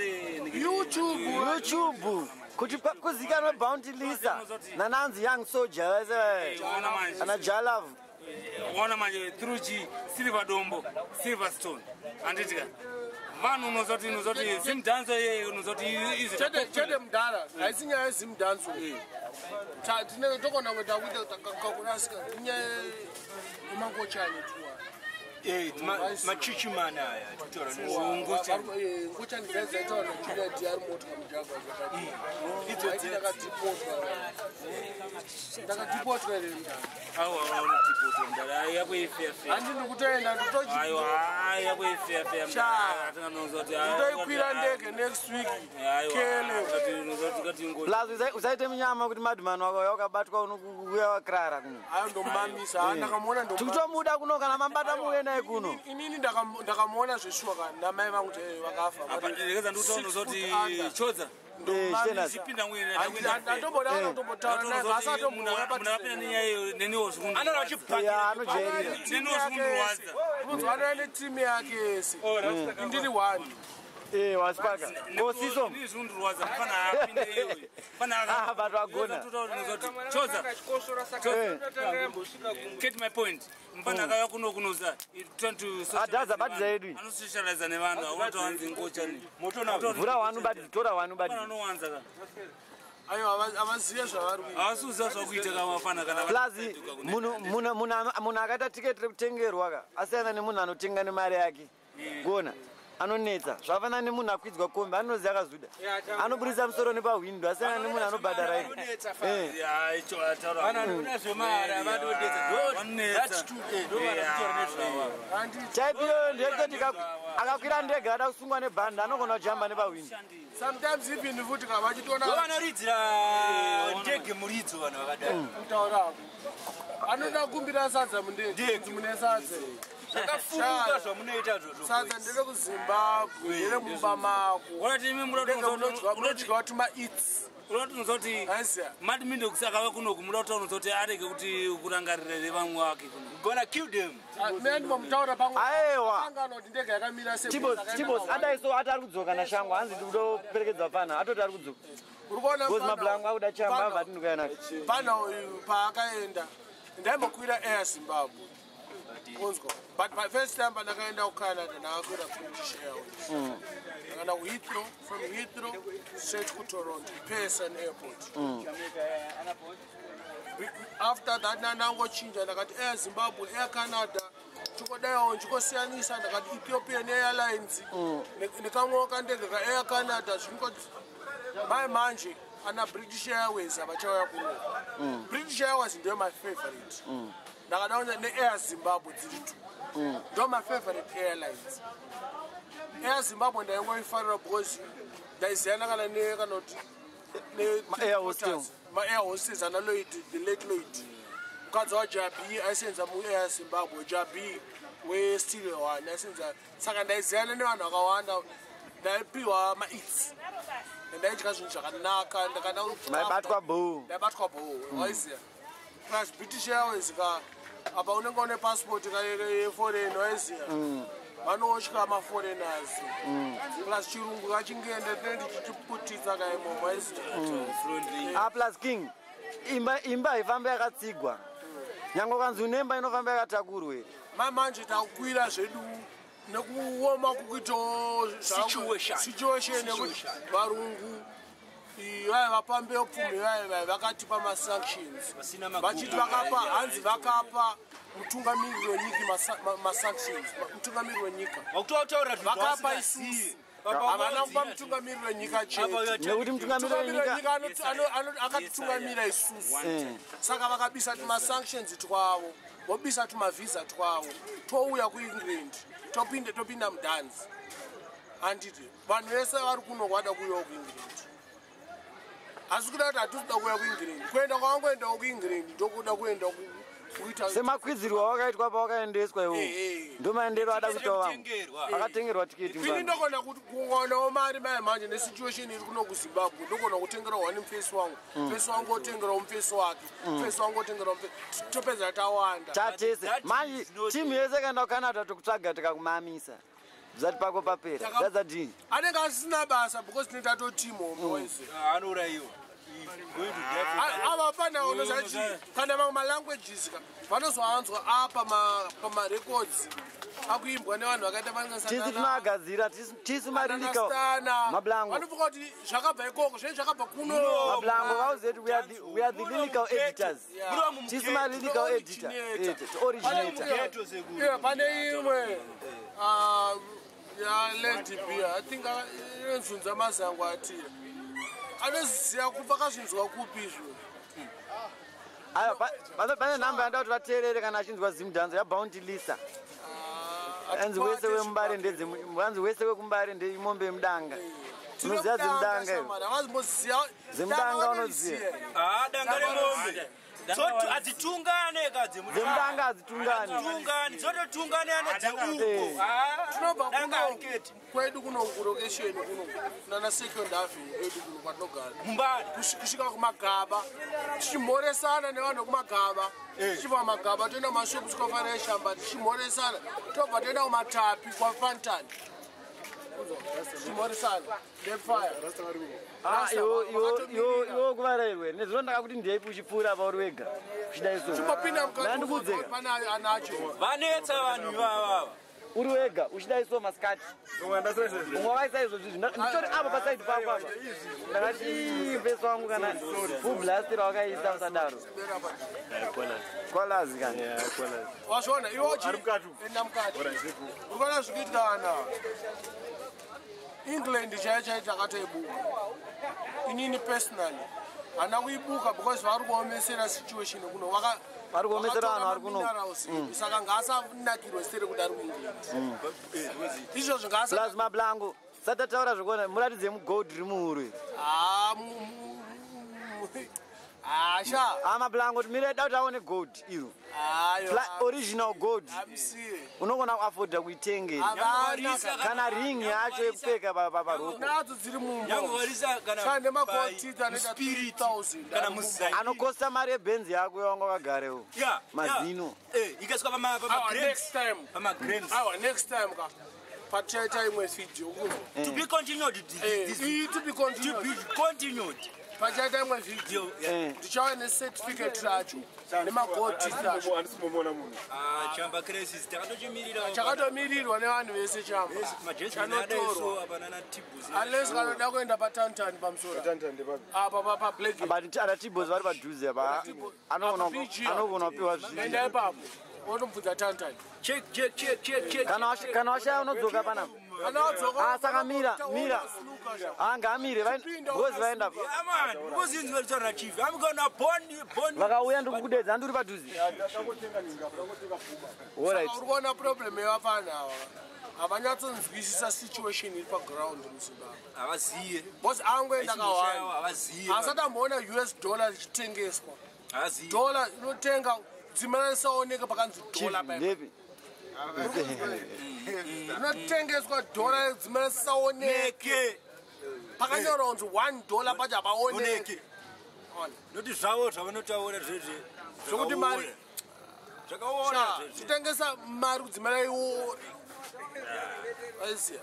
YouTube. YouTube. Kuti kuzikanwe Bounty Lisa nananzi Young Soldier vese Ona manje. ana Jalav. Waona manje through chi Silver Dombo, Silverstone. Handiti ka? Vanhu unozoti Zimdanso iyeye unozoti izi. Chete mudhara, haisi nyaya yeZimdanso. Tinenge togona kuita kuita kakurasika inyaya yemangochani tuwa. Machichimani aya tikutaura. Ngochani dzaitaura naJuliet ari mota muJagwa. Ndakadhipotwa, ndakadhipotwa here mudhara? Awa unodhipotwa mudhara yakuifefe. Handi ndikutoenda. Aiwa yakuifefe mudhara atinganozoti. Ndoikwira ndege next week. Kele. Plus usaite munyama kuti Madman wakauya ukabatwa unokuuya wakrara kuno. Ayo ndomamisa, ndakamuona. Tikutomuda kuno, kana mambata muuye naye kuno. Inini ndakamuona zveshuwa ka namai vangu kuti vakafa. Apa ndikeza ndikutaura unozoti Chodza. Munhu nenyaya iyo neniwo zvikundirwadza. Anoya netimu yake yese, indiri one. Wasipaka kosiso. Zvikundirwadza mufana apinde iyoyo. Vanhu vagona. Choza, get my point. Mufana akauya kuno kunoza Adhaza batidza yedu. Anosocializa nevanhu, aunotowanzi ngochani. Vhura wanu batidzi, tora wanu batidzi. Anowanza ka. Aiwa, havazive zvavari kuita. Havasi zvakuita kamafana kana. Plus munhu akaita tiketi rekutengerwa ka asiyana nemunhu anotenga nemari yake. Kuona anonetsa, zvafanana nemunhu akwidzwa kombi, anoziva akazuda, anoburitsa musoro nepahwindo, asiyana nemunhu anobhadhara ega. Type iyoyo ndeyekutoti akakwira ndege ada kusungwa nebhanda, anogona kujamba nepahwindo. Sometimes even futi ka vachitoona Vanoridzira ndege muridzo vanhu vakadai. Kutaurako anoda kumbira sadza mundege, mune sadza. Zvakafunga zvamunoita zvozvo. Sadza nderekuZimbabwe, nderemumba mako. Unodya tumaits. Unotonzwa kuti Mad Minox akauya kunoku, muda kutaura kuti arege kuti kurangarira vamwe vake kuno. Gonna kill them. Meni mamutaura pamwe. Aiwa. Angano kuti ndege yakamira sei. Tibos adai so ati ari kudzoka nashango, hanzi ndikutoperekedza fana, atoti ari kudzoka. Uri kuona. Because mablango akuda chamba abva atindikuya nako. Pana uyu paakaenda ndaimbokwira Air Zimbabwe. Unzwa. But my first time pandakaenda kuCanada ndakakwira British Airways. Ndakaenda kuHeathrow, from Heathrow straight kuToronto, Pearson Airport. After that ndangochinja, ndakati Air Zimbabwe, Air Canada, chikodaiwo chikosiyanisa, ndakati Ethiopian Airlines nekamwewo kandege kaAir Canada. Zvingo mai manje ana British Airways havachauya kuno. British Airways ndiyo my favorite. Ndakada neAir Zimbabwe, dziri two ndo my favorite airlines. Air Zimbabwe ndaingoifarira because ndaiziyana kana ne kana kuti Ma-air hostess. Ma-air hostess ana Lloyd, the late Lloyd, mukadzi waJabi aisenza muAir Zimbabwe, Jabi weSteel One aisenza. Saka ndaiziyana nevanhu vakawanda, ndaipiwa maits, ndaidya zvinhu zvakanaka, ndakada. Maibatwa bhoo. Ndaibatwa bhoo, waiziya. Plus British Airways ka, apa unenge une passport ka yeforeign, waiziya, vanotya maforeigners. Plus chirungu kachingende tinenge tichiputitsa kaimomo, waiziya. Ah, plus king, imba haifambi yakatsigwa, nyange ukanzi une imba inofamba yakatakurwa here? Mamanje takukwira zvedu nekuoma kukuitawo Situation. situation yekuti varungu vaya vapambe upfumi vaya vaya vakatipa masanctions, vachiti vakapa, hanzi vakapa mutungamiriri wenyika masanctions, mutungamiriri wenyika. Wakutotaura zvinhu Vakapa zvawasingazivi. isusu, havana kupa mutungamiriri wenyika chete. Nekuti mutungamiriri Mutungamiriri wenyika wenyika akatitungamira isusu. Saka vakabisa tumasanctions twavo, vobisa tumavhisa twavo, touya kuEngland, topinda mudhanzi. Handiti vanhu vese vari kuno kwada kuuyawo kuEngland? Asi kuda kuti hatisi kuda kuuya kuEngland, kuenda kwavangoendawo kuEngland ndokuda kuenda kuita. Semakwidzirwo awakaitwa pawakaendeswa iwowo, ndo maendero ada kuitawo vamwe akatengerwa tiketi. Ini Mufana. ndogona kuonawo mari mai manje nesituation iri kuno kuZimbabwe, ndogona kutengerawo one mufesi wangu, mufesi wangu otengerawo mufesi wake, mufesi wangu otengerawo topedza tawanda. Tatese manje timu yese kaenda kuCanada, tokutsvaga tikakumamisa, zati pako papera. Zadzadini? Anenge asisina basa because tine tatotimu wese. Anourayiwa. Ava pana unozachi kana mamwe malanguages ka vanozoanzwa apa pamarecords akuimbwa nevanhu vakaita. Tisi tinoagadzira tisu maririka mablango. Vanofunga kuti zvakabva ikoko, zvinenge zvakabva kuno. Mablango vauzeti we are the lyrical editors. Tisu malyrical editor, originator. Yeah, pane imwe yaLady B, I think inonzunza mazango atira, anoziva kubva kazvinzwa kupi izvo. Aiwa, pane nhamba yanda kuti vateerere kana achinzwa zimudhanzo yaBounty Lisa, anzi wese wemumbare anzi wese wekumbare ndeimombe yemudanga. Unoziva dzemudanga iwe? Havazimboziva. Dzemudanga unoziva? Danga remombe. Hadzitungane ka. Dzemudanga hadzitungani. Dzemudanga dzototungane ane dzeuko. Tinobva kuno kwedu kuno kurokesheni kuno nana Second Avenue kwedu kuno kwatinogara Mumbare. Kusvika kumagaba tichimhoresana nevanhu vekumagaba, tichibva kumagaba toenda kumashopu kwafanira shamba, tichimhoresana, tobva toenda kumatapi kwaFantani, tichimhoresana ndefire. Ah, iwo kuvarairwe nezvino ndakakuti ndeipi uchipfuura apa uri wega uchidai so. Chimbopinda mukati. Ndandikudzeka. Pane anacho. Vanetsa vanhu ivavava. Uri wega uchidai so masikati, umwe wakaisa izvozvi izvi, nditori apo pasaidi pako apa, ndakati mfesi wangu kana full blast rawakaisa usadaro kwalazi kani. Wazviona iwe, enda mukati, uri kuona zviri kuitika vana ava. England chaiyo chaiyo takatoibuka. Inini personally handina kuibuka because vari kuomesera situation kuno. Vari kuomesera vanhu vari kuno. Minerals. Saka ngaasanakirwe sere kuti ari kuEngland izvozvo. Plus mablango satataura zvekuona, muratidze mugold riri muhuro iri. Asha. Ah, mablango mire da kuti aone gold iro. Ayo. Original gold. Amusiye. Unogona kuafodha kuitengera. Havana. Kana ring yacho yekupfeka paroko. Nadzo dziri Nyangovarisa kana mumbo anoita 3000. Kana muzairi. Anokosta mari yebhenzi yako yawanga wakagarewo. Mazino. Ikaiswa. Awa, next time. Pamagrams. Awa, next time ka patichaita imwe video kuno. To be continued. To be continued. To be continued. Pachaita imwe video ndichauya necertificate racho nemagold teeth acho. Handisi kumbomuona munhu. Ah, Chamba Crisis takatochimirira. Chakatomirirwa nevanhu vese chamba. Chanotorwa unless kanoda kuenda paTantani pamusoro apa paBlack. But ana Tibos vari padhuze apa, anogona kupiwa Enda zvinhu. ipapo wotomubvunza Tantani. Check, check, check, check, check. Kana washaya unodzoka panapa. Kana wadzoka. Ah, saka mira mira, ah, ngaamire because vaenda. Yeah, man. Because inzi varitaura chief. I'm gonna born born. Vakauya ndikukudedza, handiri padhuze. Alright. Saka uri kuona problem yevafana ava, havanyatsonzwisisa situation iri paground muZimbabwe. Havaziye. Because angoenda Vachingoshaya, havaziye. kawanda asati amboona US dollar richitengeswa. Havaziye. Dollar inotenga dzimana risaoneka pakanzi dollar paipa. Ndepi? Rinotengeswa dollar dzimana risaoneke. Neke. Pakanyorwa kunzi $1 pacho hapaoneke. Oneke. Noti zvavo zvavanotaura zvezve. Zvokuti mari Zvakaora Sha, zvezve. kutengesa mari kudzimara iore, aiziya.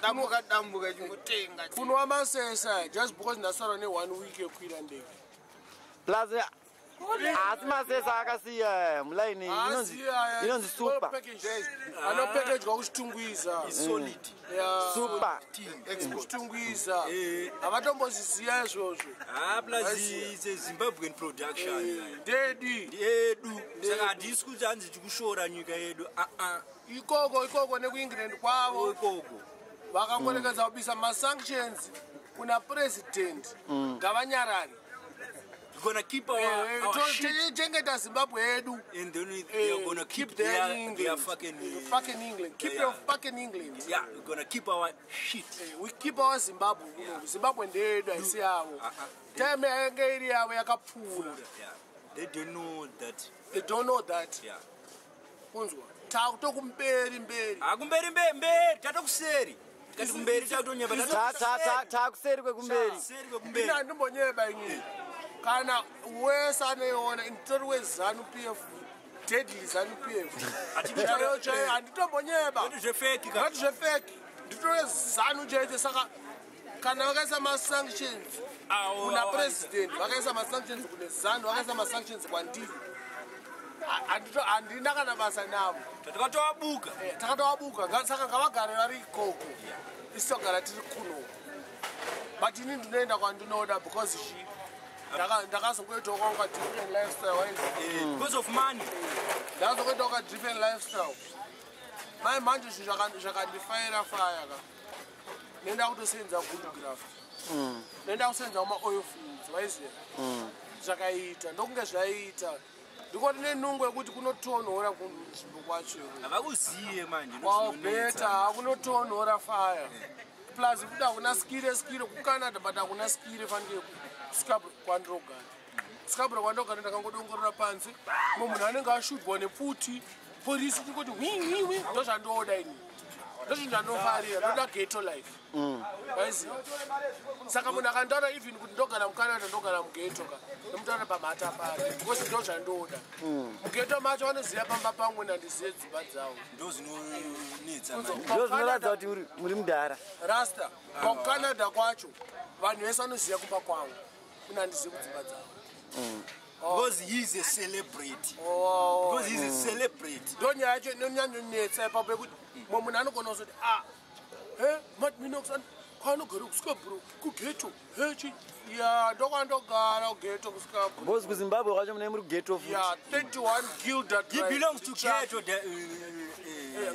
Dambuka dambuka chingotenga. Kunwa masesa just because ndasara ne-one week yekwira ndege. Plus asi masesa akasiya mulaini inonzi super. Anopekejwa kuChitungwiza. Solid. Super. KuChitungwiza havatombozviziva izvozvo. Ah, plus it's a Zimbabwean production. Ndedi. Yedu. Saka handisi kuti hanzi tikushora nyika yedu. Ah ah. Ikoko ikoko nekuEngland kwavo. Ikoko. Vakangorekedza kubisa masanctions kuna president, ngavanyarare. We're gonna keep our shit. Chengeta Zimbabwe yedu. And then they are gonna keep their their England. fucking Fucking England. Keep Yeah. your fucking England. Yeah, we're gonna keep our shit. We keep our Zimbabwe kuno. Zimbabwe ndeyedu, haisi yavo. Time yainge iri yavo yakapfuura. Yeah. They don't know that. They don't know that. Yeah. Kunzwa takutokumberi mberi. Akumberi mberi mberi tatokuseri. Tikati kumberi takutonyeba. Takuseri kwekumberi. Seri kwekumberi. Ina ndimbonyeba inini, kana wese anoiona nditori weZANU PF, deadly ZANU PF chaiyo chaiyo, handitombonyeba. Not zvefake ka. Not zvefake, nditori weZANU chaicho. Saka kana vakaisa masanctions kuna president, vakaisa masanctions kune ZANU, vakaisa masanctions kwandiri, handina kana basa navo. Takatovabuka. Takatovabuka. Saka ngavagare vari ikoko, isu togara tiri kuno. But ini ndinoenda kwandinoda because chi ndakazongoitawo kwangu ka different lifestyle, waizi. Because of money. Ndakazokuitawo ka different lifestyle mai manje, zvinhu zvakandifaira faya ka, nenda kutosenza good graft, nenda kusenza kuma-oil fields, waiziva. Zvakaita ndokunge zvaita ndikoti nenungo yekuti kunotonhora kunzvimbo kwacho. Havakuziye manje. Wabeta kunotonhora fire, plus futi hakuna skire skire kuCanada, but hakuna skire fanike kusvika kwandirogara. Scarborough kwandogara ndakangodongorora panze, mumwe munhu anenge ashudwa nepfuti, polisi chingoti hwi hwi hwi. Ndozvandoda ini, ndozvinhu zvandofarira, ndoda ghetto life. Waiziva, saka munhu akandaura even kuti ndogara muCanada, ndogara mughetto ka, ndomutaura pamhata pake because ndo zvandoda. Mughetto macho vanoziva pamba pangu, nandizive dzimba dzavo. Ndo zvinonetsa. Ndo zvinoratidza kuti muri mudhara. Rasta, kwakuCanada kwacho vanhu vese vanoziva kumba kwangu, unandizive kudzimba dzavo. Because he is a celebrity. Oh. Because he is a celebrity. Ndo nyaya yacho inonyanyonetsa ipapo, yekuti mumwe munhu anogona kuzoti, "A he, Madminox kwaanogara kuScarborough, kughetto hechi." Ya, ndokwandogara, kughetto, kuScarborough. Because kuZimbabwe kwacho munenge muri kughetto futi. Ya, 31 Gilder He Drive. belongs to ghetto.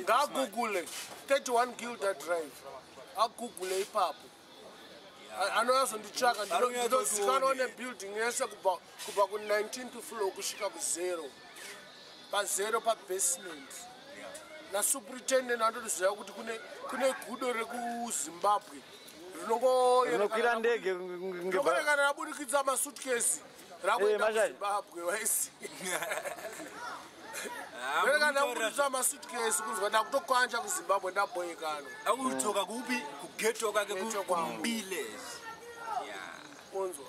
Ngaagoogle 31 Gilder Drive, agoogle ipapo. Anoyazonditsvaka. Ndinozikanwa nebuilding yese kubva ku19th floor kusvika kuzero, pazero, pabasement. Nasuperintendent anotoziva kuti kune gudo rekuZimbabwe. Rinokwira ndege. Rinokorekana rabudikidza masutkesi rakuenda Mashai. kuZimbabwe. Waisi rerekana rabudikidza masutkesi, kunzwa ndakutokwanja kuZimbabwe, ndabhoyekano. Akutsoka kupi? Kughetto kwake. Ghetto kwangu. Kumbiles. Unzwa.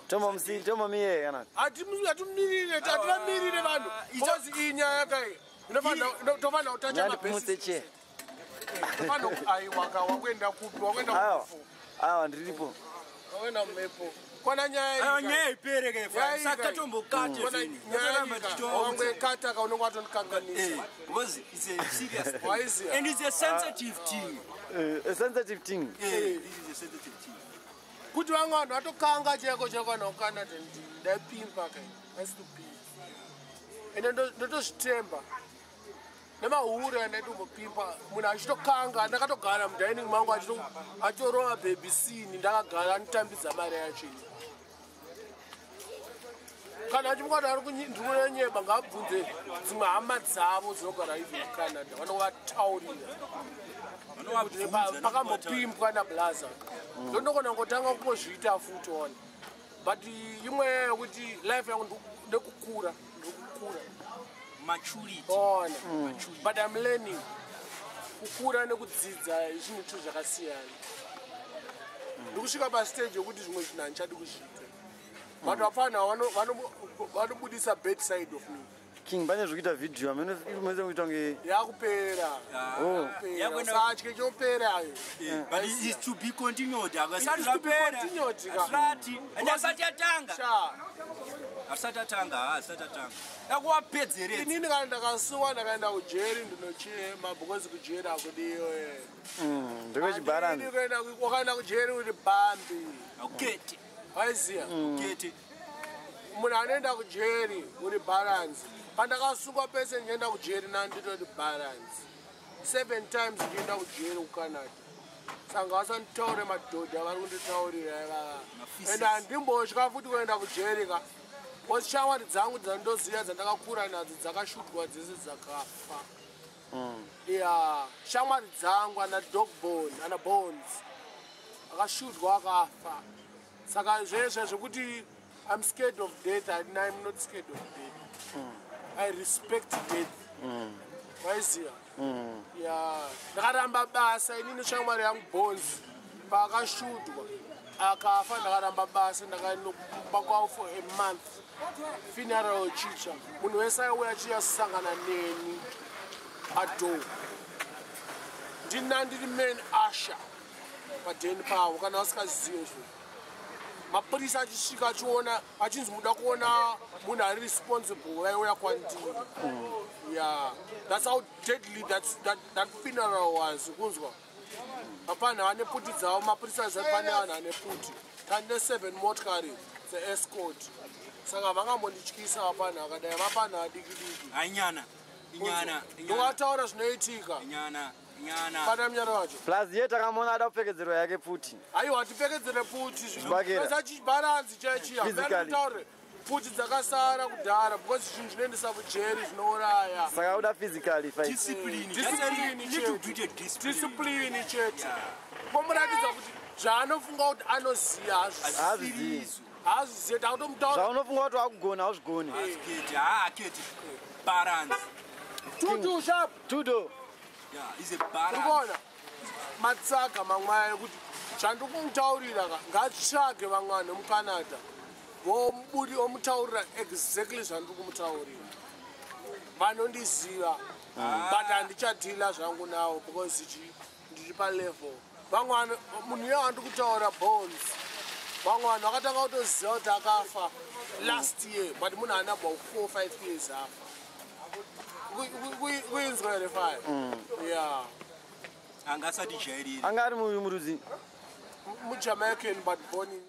Tomomiye kana Hatimirire, hativamirire vanhu because iyi nyaya kai tofanira kutacha. Nyandipumutse che. Aiwa, wakuenda kupi? Wakuenda Awa. kufu? Awa, ndiripo. Wakuenda mumhepo kwana nyaya. Awa, nyaya ipere ke, fine. Saka tombokate zvinhu. Totoramba tichitoudza. Wangwekata ka, unonge watondikanganisa. Because it's a serious thing. Waiziya. And it's a sensitive thing. A sensitive thing. Eh, this is a sensitive thing. Kuti vamwe vanhu vatokanga chaiko chaiko, vanhu vakuCanada, ndaipimpa kai, aisitopimpa, ende ndotozvitemba nemahure andaitombopimpa. Munhu achitokanga ndakatogara mudining mangu, achitorova baby scene, ndakagara, anotambidza mari yacho iyi. Kana achimuka kuti ari ndikunyeba, ngaabvunze dzimwe hama dzavo dzinogara even kuCanada, vanovataurira kuti pakambopimbwa nablaza. Ndondogona kungotanga kungozviita futi one, but imwe yekuti life yangu ndekukura, ndikukura. Maturity. Ona, but I'm learning. Kukura nekudzidza zvinhu two zvakasiyana. Ndikusvika pastage yekuti zvimwe zvinhu handichadi kuzviita, but vapfanha vanobudisa bad side of me. King, pane zvekuita vhidhiyo amene kuita kunge Yakupera. Oh. Yakupera, usatye, choperayo. But it's to be continued. It is to be continued, ka. Asati. And asati atanga. Sha. Asati atanga, asati atanga. Yakuwapedzeredza. Inini kana ndakasuwa, ndakaenda kujeri, ndinochema because kujeri hakudiwe. Ndewechibharani. Wakaenda kujeri uri bambi. Akukete. Waiziya. Kete. Munhu anoenda kujeri uri balance. Pandakasungwa pese ndichienda kujeri, nanditoti balance seven times ndichienda kujeri kuCanada. Saka vasanditaure madhodha vari kunditaurira ivava, ende handimbotya futi kuenda kujeri ka, because shamwari dzangu dzandoziva dzandakakura nadzo dzakashutwa dzese, dzakafa. Ya, shamwari dzangu ana Dogbone, ana Bones, akashutwa akafa. Saka zvezve zvekuti I'm scared of death, I'm not scared of death. I respect death. Waiziva. Ya, ndakaramba basa inini. Shamwari yangu Bones paakashutwa akafa, ndakaramba basa, ndakaenda kwavo for a month, funeral chicha, munhu wese aiuya achiyasangana neni padoor. Ndina ndiri main usher padheni pavo. Kana vasikazive zvo, mapurisa achisvika achiona achinzi muda kuona munhu ari responsible, vaiuya kwandiri. Yeah, that's how deadly that funeral was. Kunzwa hapana vane puti dzavo, mapurisa azati pane vanhu ane puti. Tane seven motikari dzeescort, saka vangambondityisa vapana vakadai, vapana vadiki diki. Anyana. Inyana. Ndokataura zvinoitika. Inyana. Inyana. Pana munyana wacho. Plus ye takamuona ada kupfekedzerwa yake pfuti. Aiwa, tipfekedzere pfuti. Zvibakera. Chibharanzi chaichiya. Physically. Taure pfuti dzakasara kudhara because zvinhu zvinoendesa kujeri zvinouraya. Saka uda physically fight. Discipline. Discipline Little chete. bit of discipline. Discipline chete, komuratidza kuti zvaanofunga kuti anoziva hazvisi. Hazvizivi. Haazvizive, takutomutaura. Zvaunofunga kuti wakugona hauzvigoni. Keti, haa keti. Balance. Tutu sharp. Tudo. Yeah, is a balance. Urikuona matsaga mamwe aya ekuti zvandikumutaurira ka, ngatsvage vamwe vanhu vemuCanada vomubudi omutaurira exactly zvandiri kumutaurira. Vanondiziva, but handichadhila zvangu nawo because chi ndiri palevel. Vamwe vanhu, munhu iye wandiri kutaura Bones, vamwe vanhu vakatanga kutoziva kuti akafa last year, but munhu haana about 4 5 years afa. Kuinzwa here fire? Yeah. Anga asati jairira. Anga ari murudzi? MuJamaican, but born in